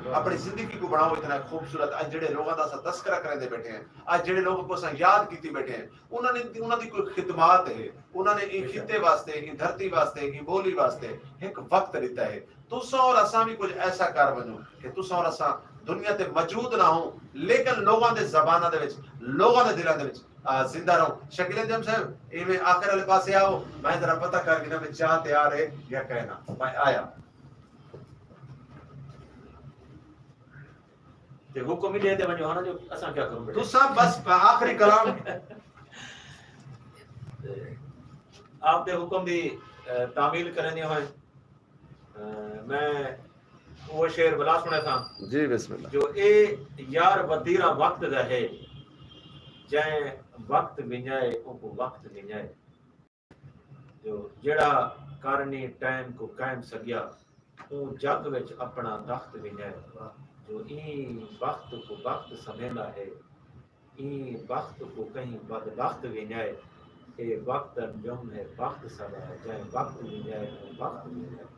واہ۔ اپݨی زندگی کوں بݨاؤ اتنا خوبصورت۔ اڄ جیڑھے لوگاں دا اساں تذکرہ کریندے بیٹھے ہیں، اڄ جیڑھے لوگاں کوں اساں یاد کیتی بیٹھے ہیں، انہاں نے، انہاں دی کوئی خدمات ہے، انہاں نے ایں بے شک۔ خطے واسطے، ایں دھرتی واسطے، ایں ٻولی واسطے ہک وقت ݙتا ہے۔ تساں اور اساں وی کجھ ایسا کر ونڄوں کہ تساں اور اساں دنیا تے موجود نہ ہوں، لیکن لوگاں دے زباناں دے وچ، لوگاں دے دلاں دے وچ، آ، زندہ رہوں۔ شکیل انجم صاحب، ایویں آخر والے پاسے آؤ، میں ذرا پتہ کر گھناں کہ چاہ تیار ہے یا کائنا۔ میں آیا۔ تے حکم ہی ݙے تے ونڄو ہاں نا، جو اساں کیا کروں بیٹھے۔ تساں بس آخری کلام۔ آپ دے حکم دی، اے، تعمیل کریندے ہوئے، اے، میں وہ شعر ولا سݨے تھا۔ جی، بسم اللہ۔ جو اے یار وتیرا وقت دا ہے، جئیں وقت ونڄائے، اوکوں وقت ونڄائے۔ جو جیڑھا کرنی ٹائم کوں قائم سڳیا، اوں جڳ وچ اپݨا تخت ونڄائے۔ جو ایں بخت کوں بخت سمیندا ہے، ایں بخت کوں کہیں بدبخت ونڄائے۔ اے وقت انجم ہے بخت ساݙا، جئیں وقت ونڄائے، اوں بخت ونڄائے۔